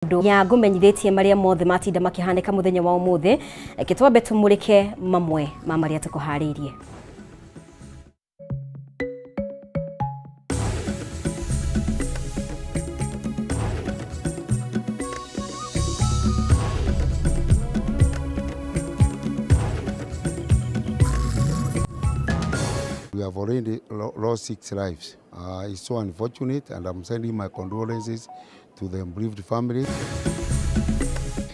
Maũndũ ya ngũmenyithĩtie marĩa mothe matinda makĩhanĩka mũthenya wa ũmũthĩ. Reke twambe tũmũrĩke mamwe ma marĩa tũkũharĩirie. We have already lost six lives. It's so unfortunate, and I'm sending my condolences to the bereaved family.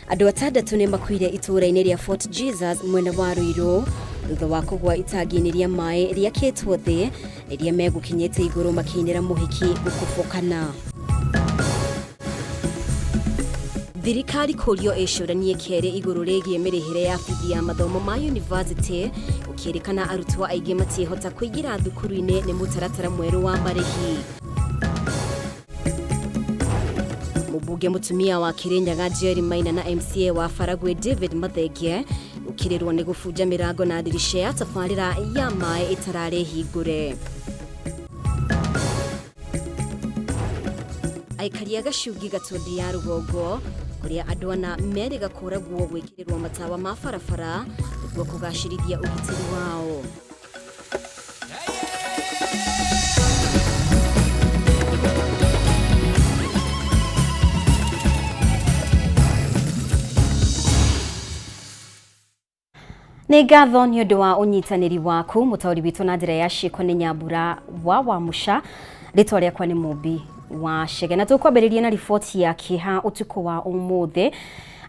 Andũ atandatũ nĩ makuire itũũra-inĩ rĩa Fort Jesus mwena wa Ruiru thutha wa kũgwa itangi-inĩ rĩa maĩ rĩakĩtwo thĩ rĩrĩa megũkinyĩte igũrũ makĩinĩra mũhiki gũkobokana. Thirikari kũrio ĩcũranie kerĩ igũrũ rĩgiĩ mĩrĩhĩre ya bithi ya mathomo ma yunivasĩtĩ gũkĩrĩkana arutwo aingĩ matiĩhota kũingĩra thukuru-inĩ nĩ mũtaratara mwerũ wa marĩhi. Mũmbunge mũtumia wa Kirinyaga Jerry Maina na MCA wa Baragwi David Mathenge gũkĩrĩrwo nĩ gũbunja mĩrango na ndirica ya tabarĩra ya maĩ ĩtararĩ hingũre. Aikari a Gacungi Gatũndĩ ya rũgongo kũrĩa andũ ana merĩga kũragwo gwĩkĩrĩrwo matawa ma barabara nĩguo kũgacĩrithia ũgitĩri wao. Nĩ ngatho nĩ ũndũ wa ũnyitanĩri waku. Mũtaũri witũ na njĩra ya ciĩko nĩ Nyambura wa Wamuca, rĩtwa rĩakwa nĩ Mũmbi wa Chege, na tũkwambĩrĩria na riboti ya kĩeha. Ũtukũ wa ũmũthĩ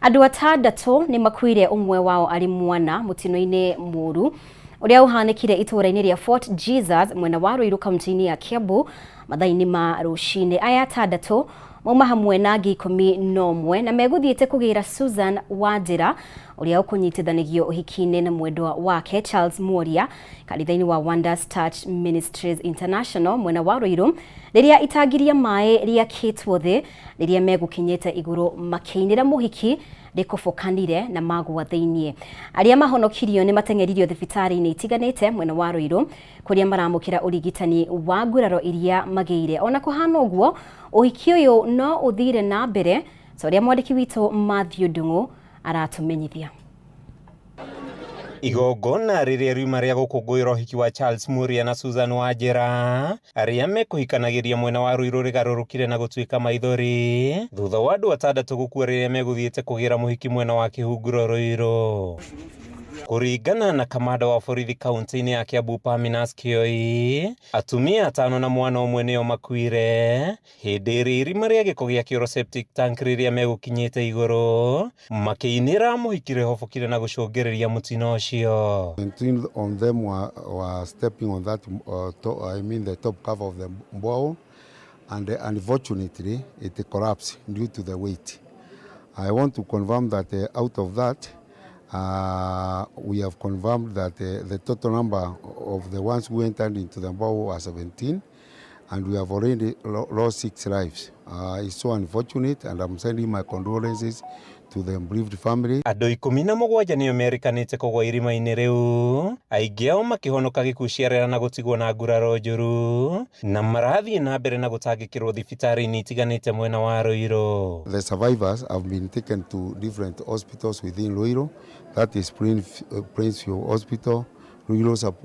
andũ atandatũ nĩ makuire, ũmwe wao arĩ mwana, mũtino-inĩ mũru ũrĩa ũhanĩkire itũũra-inĩ rĩa Fort Jesus mwena wa Ruiru kaunti-inĩ ya Kiambu mathaa-inĩ ma rũcinĩ. Aya atandatũ mauma hamwe na angĩ 11 na megũthiĩte kũgĩra Susan Wanjĩra ũrĩa ũkũnyitithanĩgio ũhiki-inĩ na mwendwa wake Charles Mworia kanitha-inĩ wa Wonders Touch Ministries International mwena wa Ruiru rĩrĩa itangi rĩa maĩ rĩakĩtwo thĩ rĩrĩa megũkinyĩte igũrũ makĩinĩra mũhiki rĩkobokanire na magwa thĩiniĩ. Arĩa mahonokirio nĩ mateng'eririo thibitarĩ-inĩ itiganĩte mwena wa Ruiru kũrĩa maramũkĩra ũrigitani wa nguraro iria magĩire. Ona kũhana ũguo, ũhiki ũyũ no ũthire na mbere ta ũrĩa mwandĩki witũ Matthew Ndung'u aratũmenyithia. Igongona rĩrĩa riuma rĩa gũkũngũĩra ũhiki wa Charles Muria na Susan Wanjĩra arĩa mekũhikanagĩria mwena wa Ruiru rĩgarũrũkire na gũtuĩka maithori thutha wa andũ atandatũ gũkua rĩrĩa megũthiĩte kũgĩra mũhiki mwena wa Kĩhunguro Ruiru. Kũringana na kamanda wa borithi kaunti-inĩ ya Kiambu Parmenas Kioi, atumia atano na mwana ũmwe nĩo makuire hĩndĩ ĩrĩa irima rĩa gĩko gĩa kĩoro septic tank rĩrĩa megũkinyĩte igũrũ makĩinĩra mũhiki rĩhobokire na gũcũngĩrĩria mũtino ũcio. 17 of them were stepping on that, I mean the top cover of the borehole, and unfortunately it collapsed due to the weight. I want to confirm that out of that, we have confirmed that the total number of the ones who entered into the borehole were 17, and we have already lost six lives. It's so unfortunate, and I'm sending my condolences to the bereaved family. Andũ 17 nĩo merĩkanĩte kũgwa irima-inĩ rĩu, aingĩ ao makĩhonoka gĩkuũ ciarera na gũtigwo na nguraro njũru na marathiĩ na mbere na gũtangĩkĩrwo thibitarĩ-inĩ itiganĩte mwena wa Ruiru. The survivors have been taken to different hospitals within Ruiru. That is Princeview Hospital, Ruiru Sub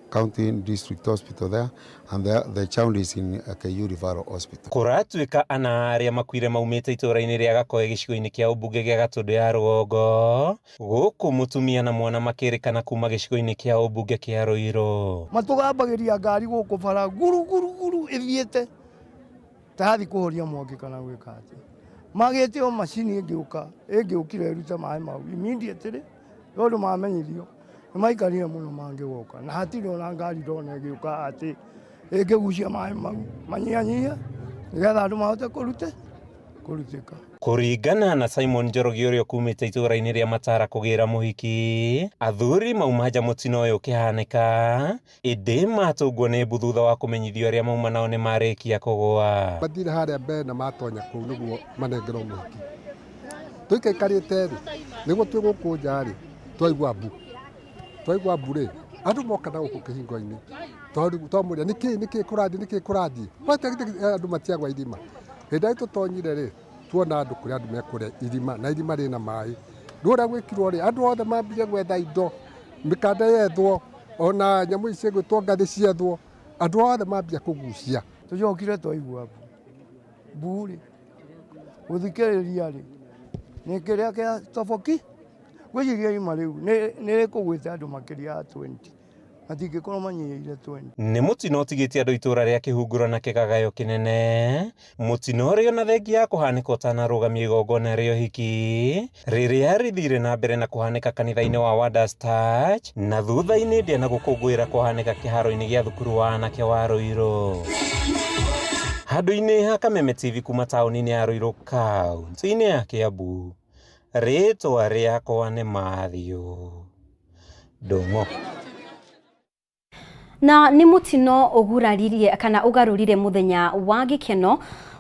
County District Hospital there, and the child is in KU Referral Hospital. Kũratuĩka ana arĩa makuire maumĩte itũũra-inĩ rĩa Gakoe gĩcigo-inĩ kĩa ũmbunge gĩa Gatũndũ ya rũgongo, gũkũ mũtumia na mwana makĩrĩkana kuma gĩcigo-inĩ kĩa ũmbunge kĩa Ruiru. Matũgambagĩria ngari gũkũ bara guru guru guru ĩthiĩte tathi kũhoria mwaki kana gwĩka atĩa, magĩte o macini ĩngĩũka ĩngĩũkire ĩrute maĩ mau immediately, tondũ mamenyithio nĩ maikarire mũno mangĩgoka na hatirĩ ona ngari ndona ĩgĩũka atĩ ĩngĩgucia maĩ mau manyihanyihie nĩgetha andũ mahote kũrutĩka. Kũringana na Simon Njoroge ũrĩa ũkumĩte itũũra-inĩ rĩa Matara kũgĩra mũhiki, athuri mauma nja mũtino ũyũ ũkĩhanĩka, ĩndĩ matũngwo nĩ mbu thutha wa kũmenyithio arĩa mauma nao nĩ marĩkia kũgũa. Mathire harĩa mbere na matonya kũu nĩguo manengerwo mũhiki. Tũikaikarĩte rĩ, nĩguo twĩ gũkũ nja rĩ, twaigua mbu. Twaigua mbu rĩ, andũ moka na gũkũ kĩhingo-inĩ. Twamũria nĩkĩ nĩkĩ kũrathiĩ nĩkĩ kũrathiĩ. Andũ matiagwa irima. Hĩndĩ ĩrĩa tũtonyire rĩ, Tuona andũ, kũrĩ andũ mekũrĩa irima na irima rĩna maĩ. Rĩu ũrĩa gwĩkirwo rĩ, andũ othe mambirie gwetha indo, mĩkanda yethwo, ona nyamũ ici cigwĩtwo ngathĩ ciethwo, andũ othe mambia kũgucia. Tũcokire twaigua mbu mbu rĩ, gũthikĩrĩria rĩ, nĩ kĩrĩa kĩa toboki. Ngwĩciria irima rĩu nĩ rĩkũgwĩte andũ makĩria ya 20, matingĩkorwo manyihĩire 20. Nĩ mũtino ũtigĩtie andũ itũra rĩa Kĩhunguro na kĩgagayo kĩnene, mũtino ũrĩa ona thengia ya kũhanĩka ũtanarũgamia igongona rĩa ũhiki rĩrĩa rĩthire na mbere na kũhanĩka kanitha-inĩ wa Wonders Touch, na thutha-inĩ ndĩa na gũkũngũĩra kũhanĩka kĩharo-inĩ gĩa thukuru wa anake wa Ruiru. Handũ-inĩ ha Kameme TV kuma taũni-inĩ ya Ruiru, kaunti-inĩ ya Kiambu, rĩtwa rĩakwa nĩ Matthew Ndung'u. Na nĩ mũtino ũguraririe kana ũgarũrire mũthenya wa gĩkeno,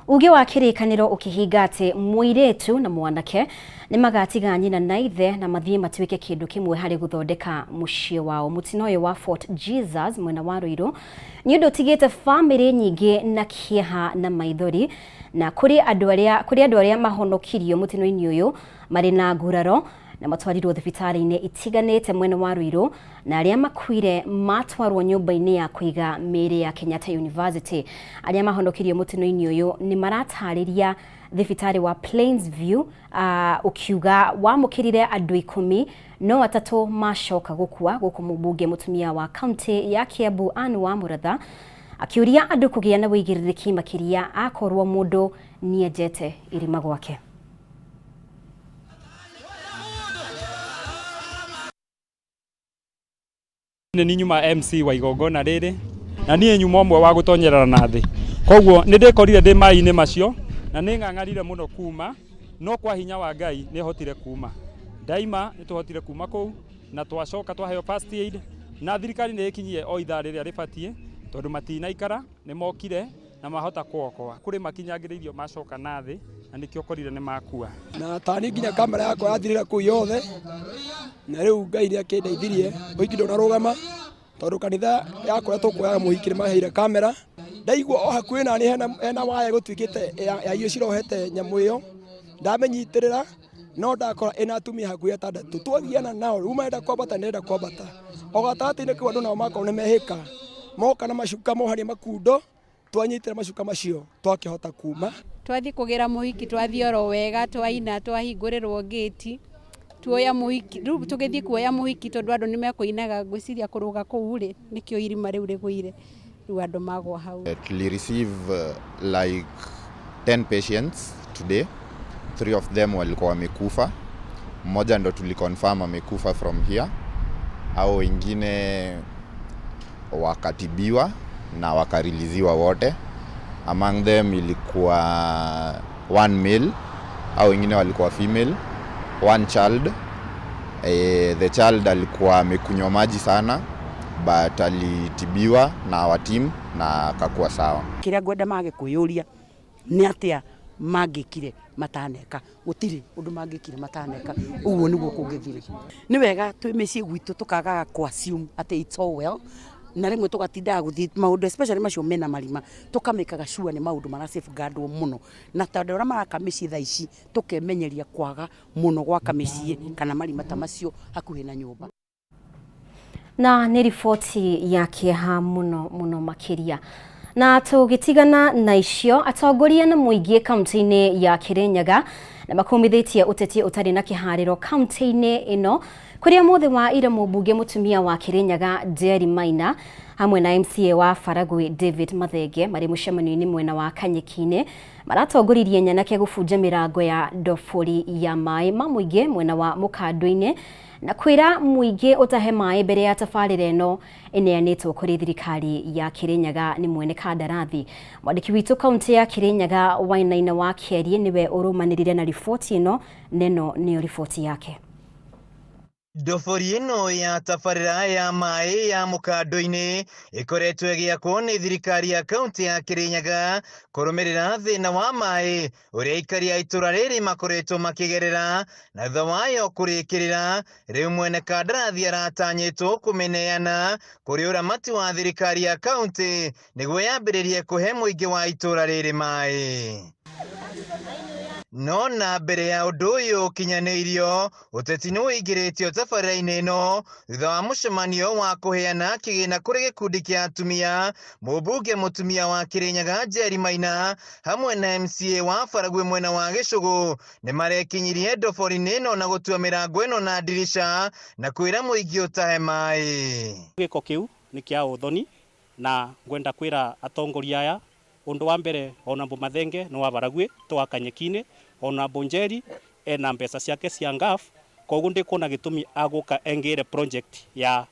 uge wa kĩrĩkanĩro ũkĩhinga atĩ mũirĩtu na mwanake nĩ magatiga nyina na ithe na mathiĩ matuĩke kĩndũ kĩmwe harĩ gũthondeka mũciĩ wao. Mũtino ũyũ wa Fort Jesus mwena wa Ruiru nĩ ũndũ ũtigĩte bamĩrĩ nyingĩ na kĩeha na maithori, na kũrĩ andũ arĩa mahonokirio mũtino-inĩ ũyũ marĩ na nguraro na matwarirwo thibitarĩ-inĩ itiganĩte mwena wa Ruiru, na arĩa makuire matwarwo nyũmba-inĩ ya kũiga mĩĩrĩ ya Kenyatta University. Arĩa mahonokirio mũtino-inĩ ũyũ nĩ maratarĩria thibitarĩ wa Plainsview ũkiuga wamũkĩrire andũ 10 no atatũ macoka gũkua. Gũkũ mũmbunge mũtumia wa kaunti ya Kiambu Anne Wamuratha akiũria andũ kũgĩa na wĩigĩrĩrĩki, makĩria akorwo mũndũ nĩenjete irima gwake. Nĩ nyuma MC wa igongona rĩrĩ na niĩ nyuma ũmwe wa gũtonyerera na thĩ, koguo nĩ ndĩkorire ndĩ maĩ-inĩ macio na nĩ ng'ang'arire mũno kuma, no kwa hinya wa Ngai nĩ hotire kuma. Ndaima nĩ tũhotire kuma kũu na twacoka twaheo first aid, na thirikari nĩ ĩkinyie o ithaa rĩrĩa rĩbatiĩ, tondũ matinaikara nĩ mokire na mahota kuokoa. Kũrĩ makinyangĩrĩirio macoka na thĩ na nĩkĩo ũkorire nĩ makua. Na tani nginya kamera yakwa yathirĩra kũu yothe, na rĩu Ngai nĩ akĩndeithirie, ũhiki ndũnarũgama tondũ kanitha ya kũrĩa tũkuoyaga mũhiki nĩ maheire kamera. Ndaigua o hakuhĩ nani hena waya gũtuĩkĩte ya irio cirohete nyamũ ĩyo, ndamĩnyitĩrĩra no ndakora ĩna atumia hakuhĩ atandatũ. Twagiana nao rĩu marenda kwambata, nĩrenda kwambata o gatagatĩ-inĩ kau, andũ nao makorwo nĩ mehĩka moka na macuka mohania makundo, twanyitĩra macuka macio twakĩhota kuma. Twathiĩ kũgĩra mũhiki, twathiĩ oro wega, twaina, twahingũrĩrwo ngĩti, tuoya mũhiki. Rĩu tũgĩthiĩ kuoya mũhiki, tondũ andũ nĩ mekũinaga, ngwĩciria kũrũga kũu rĩ, nĩkĩo irima rĩu rĩgũire, rĩu andũ magwa hau. Tuli receive like 10 patients today. Three of them walikuwa wamekufa. Mmoja ndo tuliconfirm amekufa from here, au wengine wakatibiwa na wakareleasiwa wote. Among them ilikuwa one male, au wengine walikuwa female, one child. The child alikuwa amekunywa maji sana, but alitibiwa na our team na akakuwa sawa. Kĩrĩa ngwenda mage kwĩyũria nĩ atĩa mangĩkire mataneka. Gũtirĩ ũndũ mangĩkire mataneka, ũguo nĩguo kũngĩthire. Nĩ wega twĩ mĩciĩ gwitũ tũkagaga kũ assume atĩ it's all well, na rĩmwe tũgatindaga gũthiĩ maũndũ, especially macio mena marima, tũkamĩkaga sure nĩ maũndũ mara safeguardwo mũno, na tondũ arĩa maraka mĩciĩ thaa ici tũkemenyeria kwaga mũno gwaka mĩciĩ kana marima ta macio hakuhĩ na nyũmba. Na nĩ riboti ya kĩeha mũno mũno makĩria. Na tũgĩtigana na icio, atongoria na mũingĩ kaunti-inĩ ya Kirinyaga na makumithĩtie ũteti ũtarĩ na kĩharĩro kaunti-inĩ ĩno, kũrĩa mũthĩ wa ira mũmbunge mũtumia wa Kirinyaga Njeri Maina hamwe na MCA wa Baragwi David Mathenge marĩ mũcemanio-inĩ mwena wa Kanyeki-inĩ maratongoririe nyanake gũbunja mĩrango ya ndobori ya maĩ ma mũingĩ mwena wa Mũkandũ-inĩ na kwĩra mũingĩ ũtahe maĩ mbere ya tabarĩra ĩno ĩneanĩtwo kũrĩ thirikari ya Kirinyaga nĩ mwene kandarathi. Mwandĩki witũ kaunti ya Kirinyaga Wainaina wa Kĩarie nĩwe ũrũmanĩrĩire na riboti ĩno, neno nĩyo riboti yake. Ndobori ĩno ya tabarĩra ya maĩ ya Mũkandũ-inĩ ĩkoretwo ĩgĩakwo nĩ thirikari ya kaunti ya Kirinyaga kũrũmĩrĩra thĩna wa maĩ ũrĩa aikari a itũra rĩrĩ makoretwo makĩgerera, na thutha wayo kũrĩkĩrĩra rĩu mwene kandarathi aratanyĩtwo kũmĩneana kũrĩ ũramati wa thirikari ya kaunti nĩguo yambĩrĩrie kũhe mũingĩ wa itũra rĩrĩ maĩ. No na mbere ya ũndũ ũyũ ũkinyanĩirio, ũteti nĩ ũingĩrĩtio tabarĩra-inĩ ĩno thutha wa mũcemanio wa kũheana kĩgĩna kũrĩ gĩkundi kĩa atumia, mũmbunge mũtumia wa Kirinyaga Njeri Maina hamwe na MCA wa Baragwi mwena wa Gĩcũgũ nĩmarekinyirie ndobori-inĩ ĩno na gũtua mĩrango ĩno na ndirica na kwĩra mũingĩ ũtahe maĩ. Gĩko kĩu nĩ kĩa ũthoni na ngwenda kwĩra atongoria aya undu wa mbere ona mbu Mathenge nĩ wa Baragwi twa Kanyeki-inĩ, ona mbu Njeri ena mbeca ciake cia ngaf, koguo ndikuona gĩtũmi agũka engĩre project ya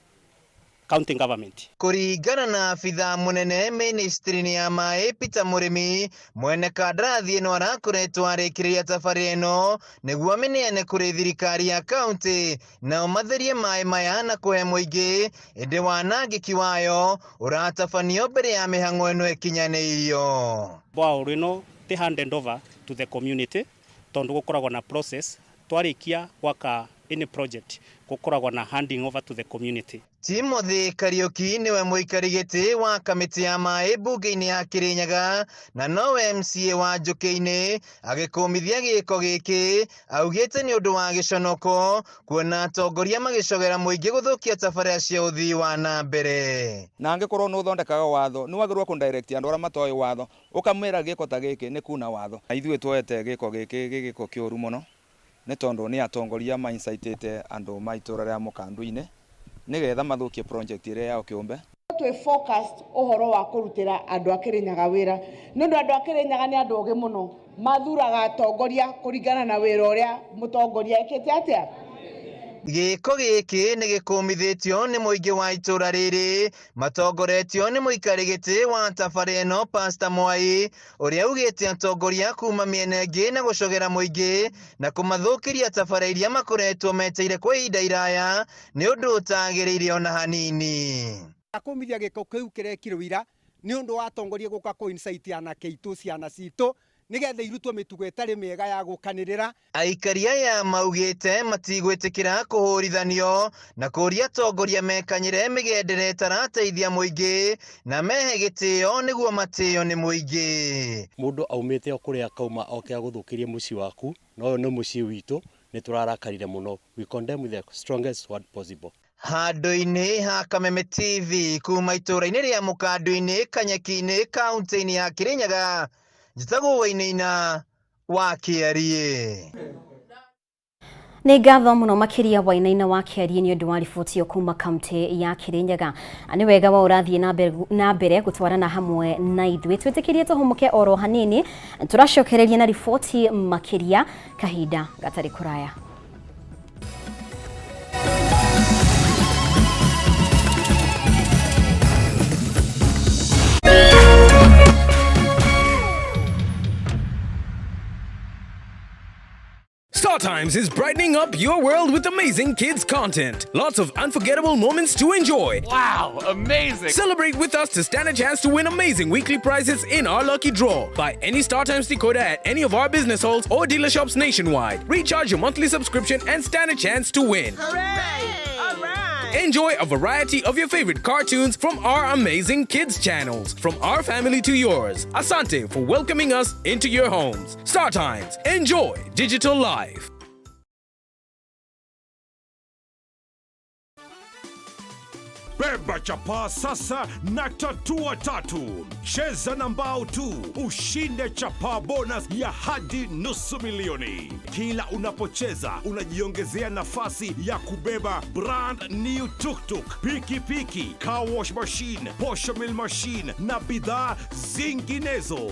county government. Kũringana na abithaa mũnene ministry-inĩ ya maĩ Peter Mũrĩmi, mwene kandarathi ĩno arakoretwo arĩkĩrĩria tabarĩra ĩno nĩguo amĩneane kũrĩ thirikari ya kaunti nao matherie maĩ maya na kũhe mũingĩ, ĩndĩ wanangĩki wayo ũratabanio mbere ya mĩhang'o ĩno ĩkinyanĩirio. Borehole ĩno ti handed over to the community tondu gũkoragwo na process twarikia gwaka any project gũkoragwo na handing over to the community. Timothy Kariuki niwe mũikari gĩtĩ wa kamĩtĩ ya maĩ mbunge-inĩ ya Kirinyaga na nowe MCA wa Njũkĩ-inĩ agĩkũmithia gĩko gĩkĩ augĩte nĩ ũndũ wa gĩconoko kuona atongoria magĩcogera mũingĩ gũthũkia tabarĩra cia ũthii wa na mbere. Na angĩkorwo nĩ ũthondekaga watho nĩ wagĩrĩirwo kũ direct andũ arĩa matoĩ watho ũkamwĩra gĩko ta gĩkĩ nĩ kuna watho. Na ithuĩ tuoete gĩko gĩkĩ gĩ gĩko kĩũru mũno nĩ tondũ nĩ atongoria maincitĩte andũ ma itũra rĩa Mũkandu-inĩ nĩgetha mathũkie project ĩrĩa yao kĩũmbe. Twĩ focused ũhoro wa kũrutĩra andũ a Kĩrĩnyaga wĩra nĩ ũndũ andũ a Kĩrĩnyaga nĩ andũ ogĩ mũno, mathuraga atongoria kũringana na wĩra ũrĩa mũtongoria ekĩte atĩa. Gĩko gĩkĩ nĩ gĩkũmithĩtio nĩ mũingĩ wa itũra rĩrĩ matongoretio nĩ mũikari gĩtĩ wa tabarĩra ĩno Pastor Mwai ũrĩa augĩte atongoria kuma mĩena ĩngĩ na gũcogera mũingĩ na kũmathũkĩria tabarĩra iria makoretwo meteire kwa ihinda iraya nĩ ũndũ ũtagĩrĩire ona hanini. Akũmithia gĩko kĩu kĩrekirwo ira nĩ ũndũ wa atongoria gũka kũ incite anake aitũ ciana citũ nĩgetha irutwo mĩtugo ĩtarĩ mĩega ya gũkanĩrĩra. Aikari aya maugĩte matigwĩtĩkĩra kũhũrithanio na kũria atongoria mekanyĩre mĩgendere ĩtarateithia mũingĩ na mehe gĩtĩo nĩguo matĩo nĩ mũingĩ. Mũndũ aumĩte o kũrĩa akauma oke agũthũkĩrie mũciĩ waku, na ũyũ nĩ mũciĩ witũ, nĩ tũrarakarire mũno. We condemn with the strongest word possible. Handũ-inĩ ha Kameme TV kuma itũra-inĩ rĩa Mũkandu-inĩ, Kanyeki-inĩ, kaunti-inĩ ya Kirinyaga, njĩtagwo Wainaina wa Kĩariĩ. Nĩ ngatho mũno makĩria Wainaina wa Kĩariĩ nĩ ũndũ wa riboti ĩyo kuma kaunti ya Kirinyaga. Nĩ wega wa ũrathiĩ na mbere gũtwarana hamwe na ithuĩ, twĩtĩkĩrie tũhũmũke oro hanini, tũracokereria na riboti makĩria kahinda gatarĩ kũraya. Star Times is brightening up your world with amazing kids content. Lots of unforgettable moments to enjoy. Wow, amazing! Celebrate with us to stand a chance to win amazing weekly prizes in our lucky draw. Buy any Star Times decoder at any of our business halls or dealer shops nationwide. Recharge your monthly subscription and stand a chance to win. Hooray! All right! Enjoy a variety of your favorite cartoons from our amazing kids channels, from our family to yours. Asante for welcoming us into your homes. Star Times, enjoy digital life. Beba chapaa sasa na tatua tatu. Cheza na mbao tu ushinde chapaa bonus ya hadi 500,000. Kila unapocheza unajiongezea nafasi ya kubeba brand new tuktuk, pikipiki, car wash machine, posho mill machine na bidhaa zinginezo.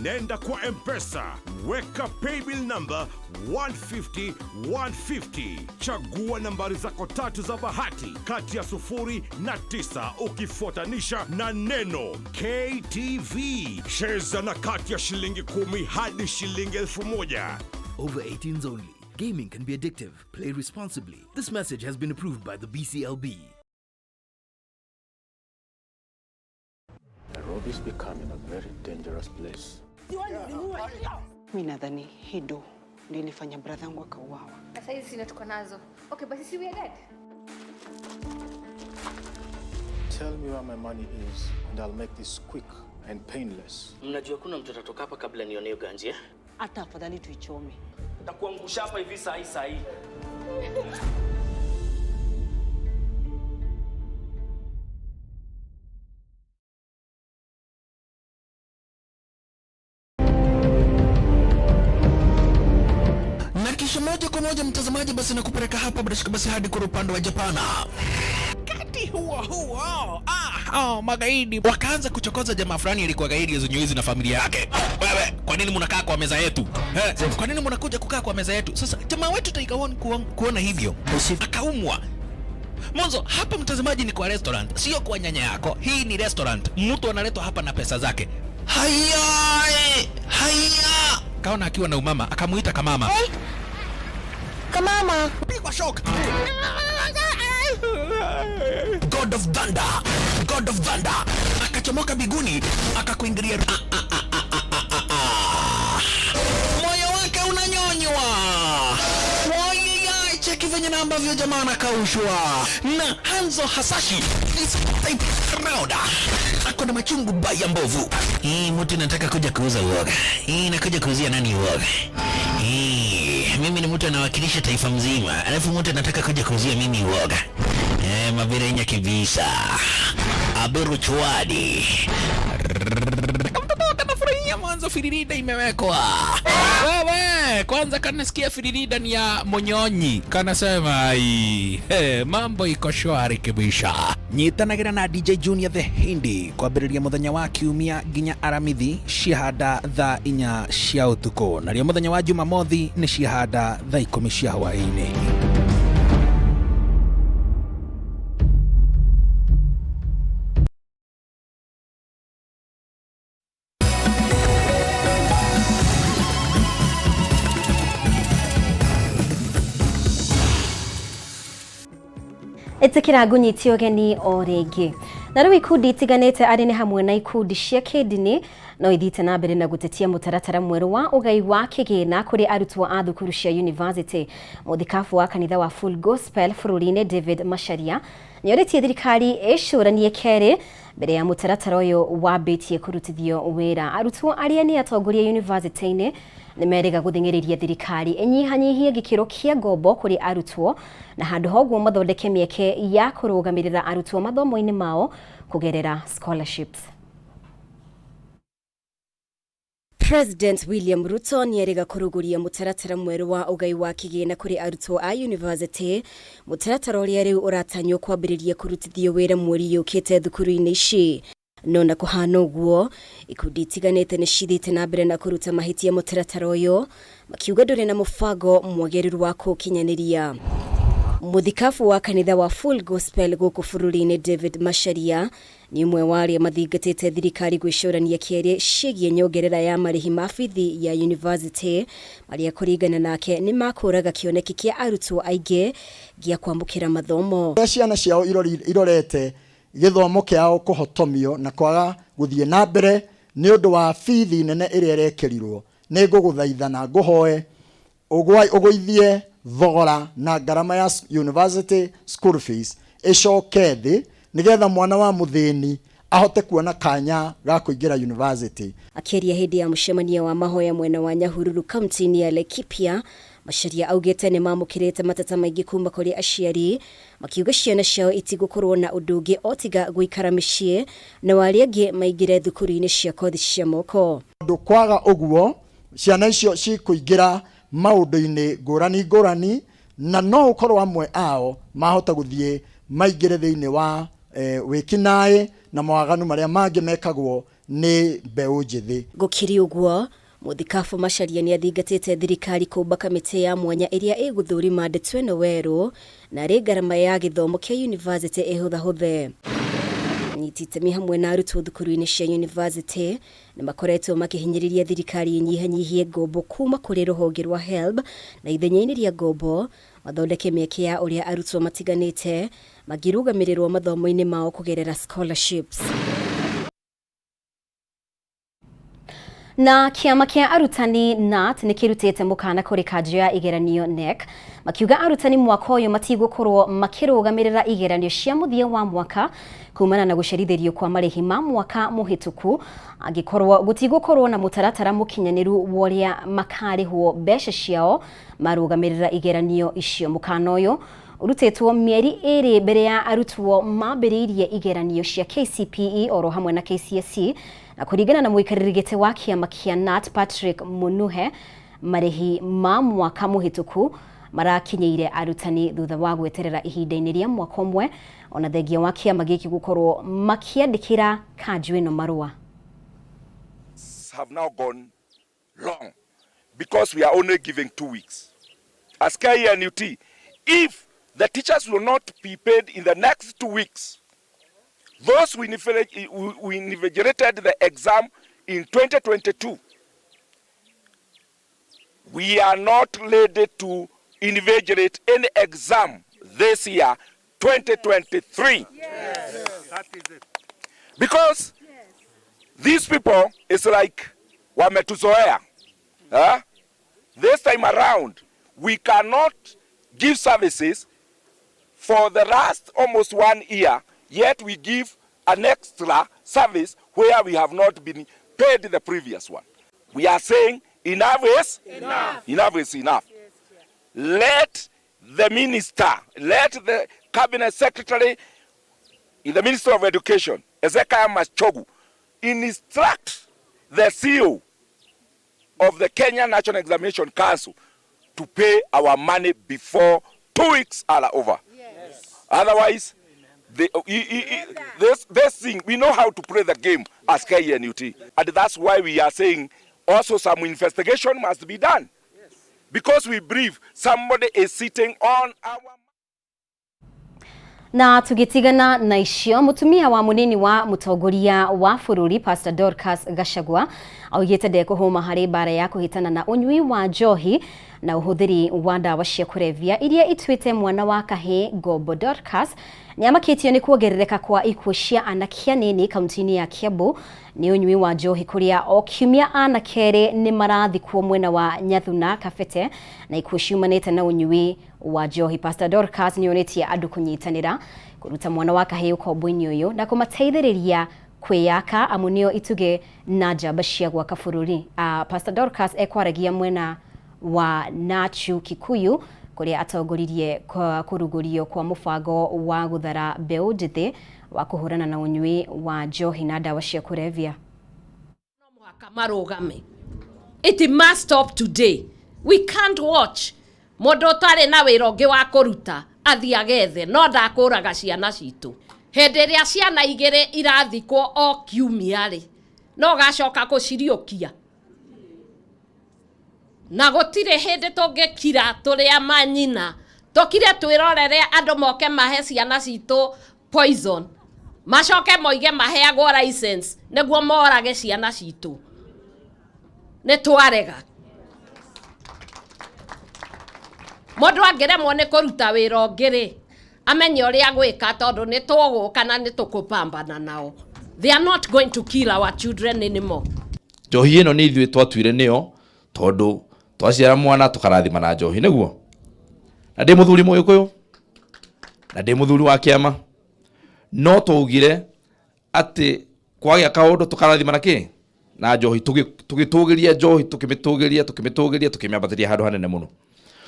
Nenda kwa M-Pesa, weka paybill number 150 150. Chagua nambari zako tatu za bahati kati ya 0 na 9 ukifuatanisha na neno KTV. Cheza na kati ya shilingi 10 hadi shilingi 1,000. Over 18s only. Gaming can be addictive. Play responsibly. This message has been approved by the BCLB. Nairobi is becoming a very dangerous place. Mi nadhani hii do ndio ilifanya brother yangu akauawa. Sasa hizi sina tuko nazo. Okay, basi si we are dead. Tell me where my money is and I'll make this quick and painless. Mnajua kuna mtu atatoka hapa kabla nione hiyo ganji eh? Hata afadhali tuichome. Nitakuangusha hapa hivi saa hii saa hii. Na kisha moja kwa moja mtazamaji, basi nakupeleka hapa bila shaka basi hadi kwa upande wa Japana. Wakati huo huo, oh, magaidi wakaanza kuchokoza jamaa fulani alikuwa gaidi ya na familia yake. Wewe, kwa nini mnakaa kwa meza yetu? Kwa nini mnakuja kukaa kwa meza yetu? Sasa jamaa wetu Tiger One kuona hivyo akaumwa. Mwanzo hapa mtazamaji, ni kwa restaurant, sio kwa nyanya yako. Hii ni restaurant, mtu analetwa hapa na pesa zake. Haya, haya, kaona akiwa na umama, akamuita kamama. Hey. Kamama, pigwa shock. God of Thunder, God of Thunder akachomoka biguni akakuingilia. Moyo wake unanyonywa. Wai, cheki venye na ambavyo jamaa anakaushwa na Hanzo Hasashi is type round. Ako na machungu baya mbovu. Hii mtu nataka kuja kuuza uoga. Hii nakuja kuuzia nani uoga? Hii mimi ni mtu anawakilisha taifa mzima, alafu mtu anataka kuja kuuzia mimi uoga. Mabirenya kibisa. Aberu chwadi. Kamtoto kanafurahia mwanzo firirida imewekwa. Wewe, kwanza kanasikia firirida ni ya Monyonyi. Kanasema ai, hey, mambo iko shwari kibisha. Nyitanagira na DJ Junior the Hindi kwambĩrĩria mũthenya wa kiumia nginya aramithi ciahanda thaa 4 cia ũtukũ, narĩo mũthenya wa Jumamothi nĩ ciahanda thaa 10 cia hwaĩ-inĩ. Ĩtĩkĩra ngũnyitie ũgeni o rĩngĩ. Na rĩu ikundi itiganĩte arĩ nĩ hamwe na ikundi cia kĩndini no ithiĩte na mbere na gũtetia mũtaratara mwerũ wa ũgai wa kĩgĩna kũrĩ arutwo a thukuru cia university. Mũthikabu wa kanitha wa Full Gospel bũrũri-inĩ David Macharia nĩorĩtie thirikari ĩcũranie kerĩ mbere ya mũtaratara ũyũ wambĩtie kũrutithio wĩra. Arutwo arĩa nĩ atongoria university-inĩ nĩ merĩga gũthing'ĩrĩria thirikari ĩnyihanyihie gĩkĩro kĩa ngombo kũrĩ arutwo na handũ ha ũguo mathondeke mĩeke ya kũrũgamĩrĩra arutwo mathomo-inĩ mao kũgerera scholarships. President William Ruto nĩerĩga kũrũgũria mũtaratara mwerũ wa ũgai wa kĩgĩna kũrĩ arutwo a university, mũtaratara ũrĩa rĩu ũratanywo kwambĩrĩria kũrutithio wĩra mweri yũkĩte thukuru-inĩ ici. No na kũhana ũguo, ikundi itiganĩte nĩ cithiĩte na mbere na kũruta mahĩtia mũtaratara ũyũ, makiuga ndũrĩ na mũbango mwagĩrĩru wa kũũkinyanĩria. Mũthikabu wa kanitha wa Full Gospel gũkũ bũrũri-inĩ David Macharia nĩ ũmwe wa arĩa mathingatĩte thirikari gwĩcũrania kerĩ ciĩgiĩ nyongerera ya marĩhi ma bithi ya university marĩa kũringana nake nĩ makũraga kĩoneki kĩa arutwo aingĩ gĩa kwamũkĩra mathomo. Ũrĩa ciana ciao irorete gĩthomo kĩao kũhotomio na kwaga gũthiĩ na mbere nĩ ũndũ wa bithi nene ĩrĩa ĩrekĩrirwo, nĩ ngũgũthaitha na ngũhoe ũgũithie thogora na ngarama ya university school fees ĩcoke thĩ nĩgetha mwana wa mũthĩni ahote kuona kanya ga kũingĩra university. Akĩaria hĩndĩ ya mũcemanio wa mahoya mwena wa Nyahururu kaunti-inĩ ya Laikipia, Macharia augĩte nĩ mamũkĩrĩte mateta maingĩ kuma kũrĩ aciari makiuga ciana ciao itigũkorwo na ũndũ ũngĩ o tiga gũikara mĩciĩ na arĩa angĩ maingĩre thukuru-inĩ cia kothi cia moko. Ũndũ kwaga ũguo ciana icio cikũingĩra maũndũ-inĩ ngũrani ngũrani na no ũkorwo amwe ao mahota gũthiĩ maingĩre thĩinĩ wa wĩkinaĩ na mawaganu marĩa mangĩ mekagwo nĩ mbeũ njĩthĩ. Gũkĩrĩ ũguo, Mũthikabu Macharia nĩ athingatĩte thirikari kũmba kamĩtĩ ya mwanya ĩrĩa ĩgũthũrima ndeto ĩno werũ na arĩ ngarama ya gĩthomo kĩa university ĩhũthahũthe. Anyiti itemi hamwe na arutwo thukuru-inĩ cia university nĩ makoretwo makĩhinyĩrĩria thirikari ĩnyihanyihie ngombo kuma kũrĩ rũhonge rwa HELB na ithenya-inĩ rĩa ngombo mathondeke mĩeke ya ũrĩa arutwo matiganĩte mangĩrũgamĩrĩrwo mathomo-inĩ mao kũgerera scholarships. Na kĩama kĩa arutani KNUT nĩ kĩrutĩte mũkana kũrĩ kanjũ ya igeranio KNEC makiuga arutani mwaka ũyũ matigũkorwo makĩrũgamĩrĩra igeranio cia mũthia wa mwaka kumana na gũcerithĩrio kwa marĩhi ma mwaka mũhĩtũku angĩkorwo gũtigũkorwo na mũtaratara mũkinyanĩru wa ũrĩa makarĩhwo mbeca ciao marũgamĩrĩra igeranio icio. Mũkana ũyũ ũrutĩtwo mĩeri ĩrĩ mbere ya arutwo mambĩrĩirie igeranio cia KCPE oro hamwe na KCSE na kũringana na mũikarĩri gĩtĩ wa kĩama kĩa KNUT Patrick Munuhe, marĩhi ma mwaka mũhĩtũku marakinyĩire arutani thutha wa gweterera ihinda-inĩ rĩa mwaka ũmwe ona thengia wa kĩama gĩkĩ gũkorwo makĩandĩkĩra kanjũ ĩno marũa. Have now gone long because we are only giving 2 weeks. As KNUT, if the teachers will not be paid in the next 2 weeks, those who invigilated the exam in 2022, we are not ready to invigilate any exam this year, 2023. That is it. Because these people is like wametuzoea. Huh? This time around, we cannot give services for the last almost one year, yet we give an extra service where we have not been paid the previous one. We are saying enough is enough. Enough is enough. Let the minister, let the cabinet secretary in the Ministry of Education, Ezekiel Machogu, instruct the CEO of the Kenya National Examination Council to pay our money before 2 weeks are over. Otherwise, this thing, we know how to play the game as KNUT. And that's why we are saying also some investigation must be done. Because we believe somebody is sitting on our Na tugitigana na icio, mutumia wa munini wa mutongoria wa bururi Pastor Dorcas Gachagua augite ndekuhuma hari mbara ya kuhitana na unyui wa njohi na uhuthiri wa ndawa cia kũrebia iria ituĩte mwana wa kahĩ ngombo. Dorcas nĩamakĩtio nĩ kuongerereka kwa ikuũ cia anake anini kaunti-inĩ ya Kiambu nĩ ũnyui wa njohi, kũrĩa o kiumia anake erĩ nĩ marathikwo mwena wa Nyathuna Kabete na ikuũ ciumanĩte na ũnyui wa njohi. Pastor Dorcas nĩonĩtie andũ kũnyitanĩra kũruta mwana wa kahĩĩ ũkombo-inĩ ũyũ na kũmateithĩrĩria kwĩyaka amu nĩo itugĩ na njamba cia gwaka bũrũri. Pastor Dorcas ekwaragia mwena wa Nachu Kikuyu, kũrĩa atongoririe kũrugũrio kwa mũbango wa gũthara mbeũ njĩthĩ wa kũhũrana na ũnyui wa njohi na ndawa cia kũrebia. Marũgame. It must stop today. We can't watch mũndũ ũtarĩ na wĩra ũngĩ wa kũruta athiĩ agethe no ndakũraga ciana citũ. Hĩndĩ ĩrĩa ciana igĩrĩ irathikwo o kiumia rĩ, no gacoka kũciriũkia na gũtirĩ hĩndĩ tũngĩkira tũrĩ a manyina tũkire twĩrorere andũ moke mahe ciana citũ poison, macoke moige maheagwo license nĩguo morage ciana citũ. Nĩ twarega. Mũndũ angĩremwo nĩ kũruta wĩra ũngĩ rĩ, amenye ũrĩa gwĩka, tondũ nĩ tũgũka na nĩ tũkũpambana nao. They are not going to kill our children anymore. Njohi ĩno nĩ ithuĩ twatuire nĩyo, tondũ twaciara mwana tũkarathima na njohi nĩguo. Na ndĩ mũthuri mũgĩkũyũ na ndĩ mũthuri wa kĩama, no twaugire atĩ kwagĩa kaũndũ tũkarathima na kĩ na njohi. Tũgĩtũgĩria njohi, tũkĩmĩtũgĩria, tũkĩmĩtũgĩria, tũkĩmĩambatĩria handũ hanene mũno.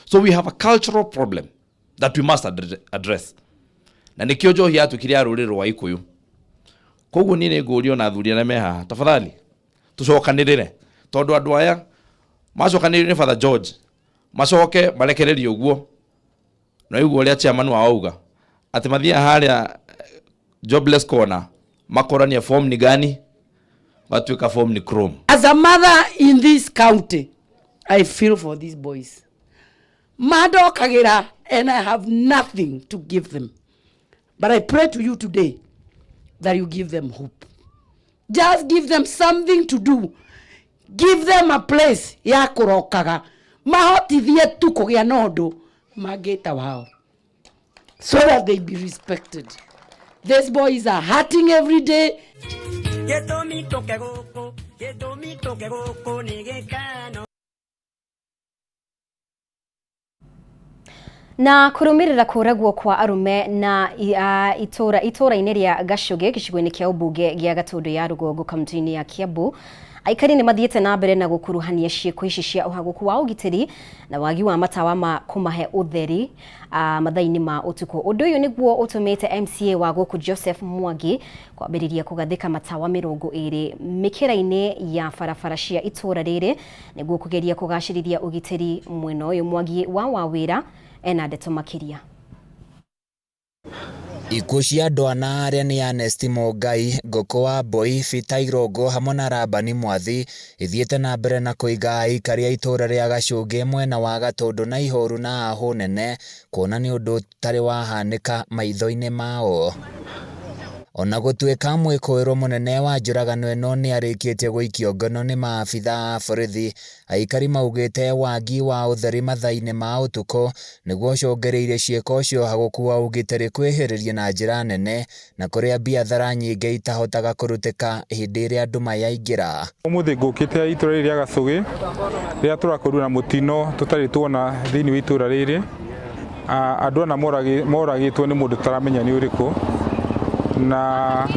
So we have a cultural problem that we must address, na nĩkĩo njohi yatuĩkire ya rũrĩrĩ rwa Gĩkũyũ. Koguo niĩ nĩ ngũrio na athuri arĩa me haha, tafadhali tũcokanĩrĩre, tondũ andũ aya macokanĩrĩire nĩ Father George macoke marekererio ũguo na ũguo ũrĩa chairman wao auga atĩ mathiaga harĩa jobless corner makorania form ni gani, gatuĩka form ni chrome. As a mother in this county, I feel for these boys. Mandokagira and I have nothing to give them. But I pray to you today that you give them hope. Just give them something to do. Give them a place ya kũrokaga. Mahotithie tu kũgĩa na ũndũ mangĩta wao. So that they be respected. These boys are hurting every day. Gĩtũmi tũke gũkũ. Gĩtũmi tũke gũkũ nĩ gĩkeno. Na kurumirira kuragwo kwa arume na itora-inĩ rĩa Gacuge gĩcigo-inĩ kĩa ũmbunge gĩa Gatũndũ ya Rũgongo kaunti-inĩ ya Kiambu, aikari nĩ mathiĩte na mbere na gũkuruhania ciĩko ici cia ũhagũku wa ũgitĩri na wagi wa matawa ma kũmahe ũtheri mathaa-inĩ ma ũtukũ. Ũndũ ũyũ nĩguo ũtũmĩte MCA wa gũkũ Joseph Mwangi kwambĩrĩria kũgathĩka matawa 20 mĩkĩra-inĩ ya barabara cia itũũra rĩrĩ nĩguo kũgeria kũgacĩrithia ũgitĩri mwena ũyũ. Mwangi wa Wawĩra ena ndeto makĩria. Ikuũ cia andũ ana arĩa nĩ Ernest Mũngai, Ngũkũ wa Mbũi, Peter Irũngũ hamwe na Rabani Mwathi ithiĩte na mbere na kũiga aikari a itũũra rĩa Gacũngĩ mwena wa Gatũndũ na ihoru na ahũ nene kuona nĩ ũndũ ũtarĩ wahanĩka maitho-inĩ mao. Ona gũtuĩka mwĩkũĩrwo mũnene wa njũragano ĩno nĩ arĩkĩtie gũikio ngono nĩ maabitha a borithi, aikari maugĩte wagi wa ũtheri mathaa-inĩ ma ũtukũ nĩguo ũcũngĩrĩirie ciĩko cia ũhagũku wa ũgitĩri kwĩhĩrĩria na njĩra nene na kũrĩa biathara nyingĩ itahotaga kũrutĩka hĩndĩ ĩrĩa nduma yaingĩra. Ũmũthĩ ngũkĩte itũũra rĩrĩ rĩa Gacũgĩ rĩrĩa tũrakorirwo na mũtino tũtarĩ tuona thĩinĩ wa itũũra rĩrĩ. Andũ ana moragĩtwo nĩ mũndũ tũtaramenya nĩ ũrĩkũ, na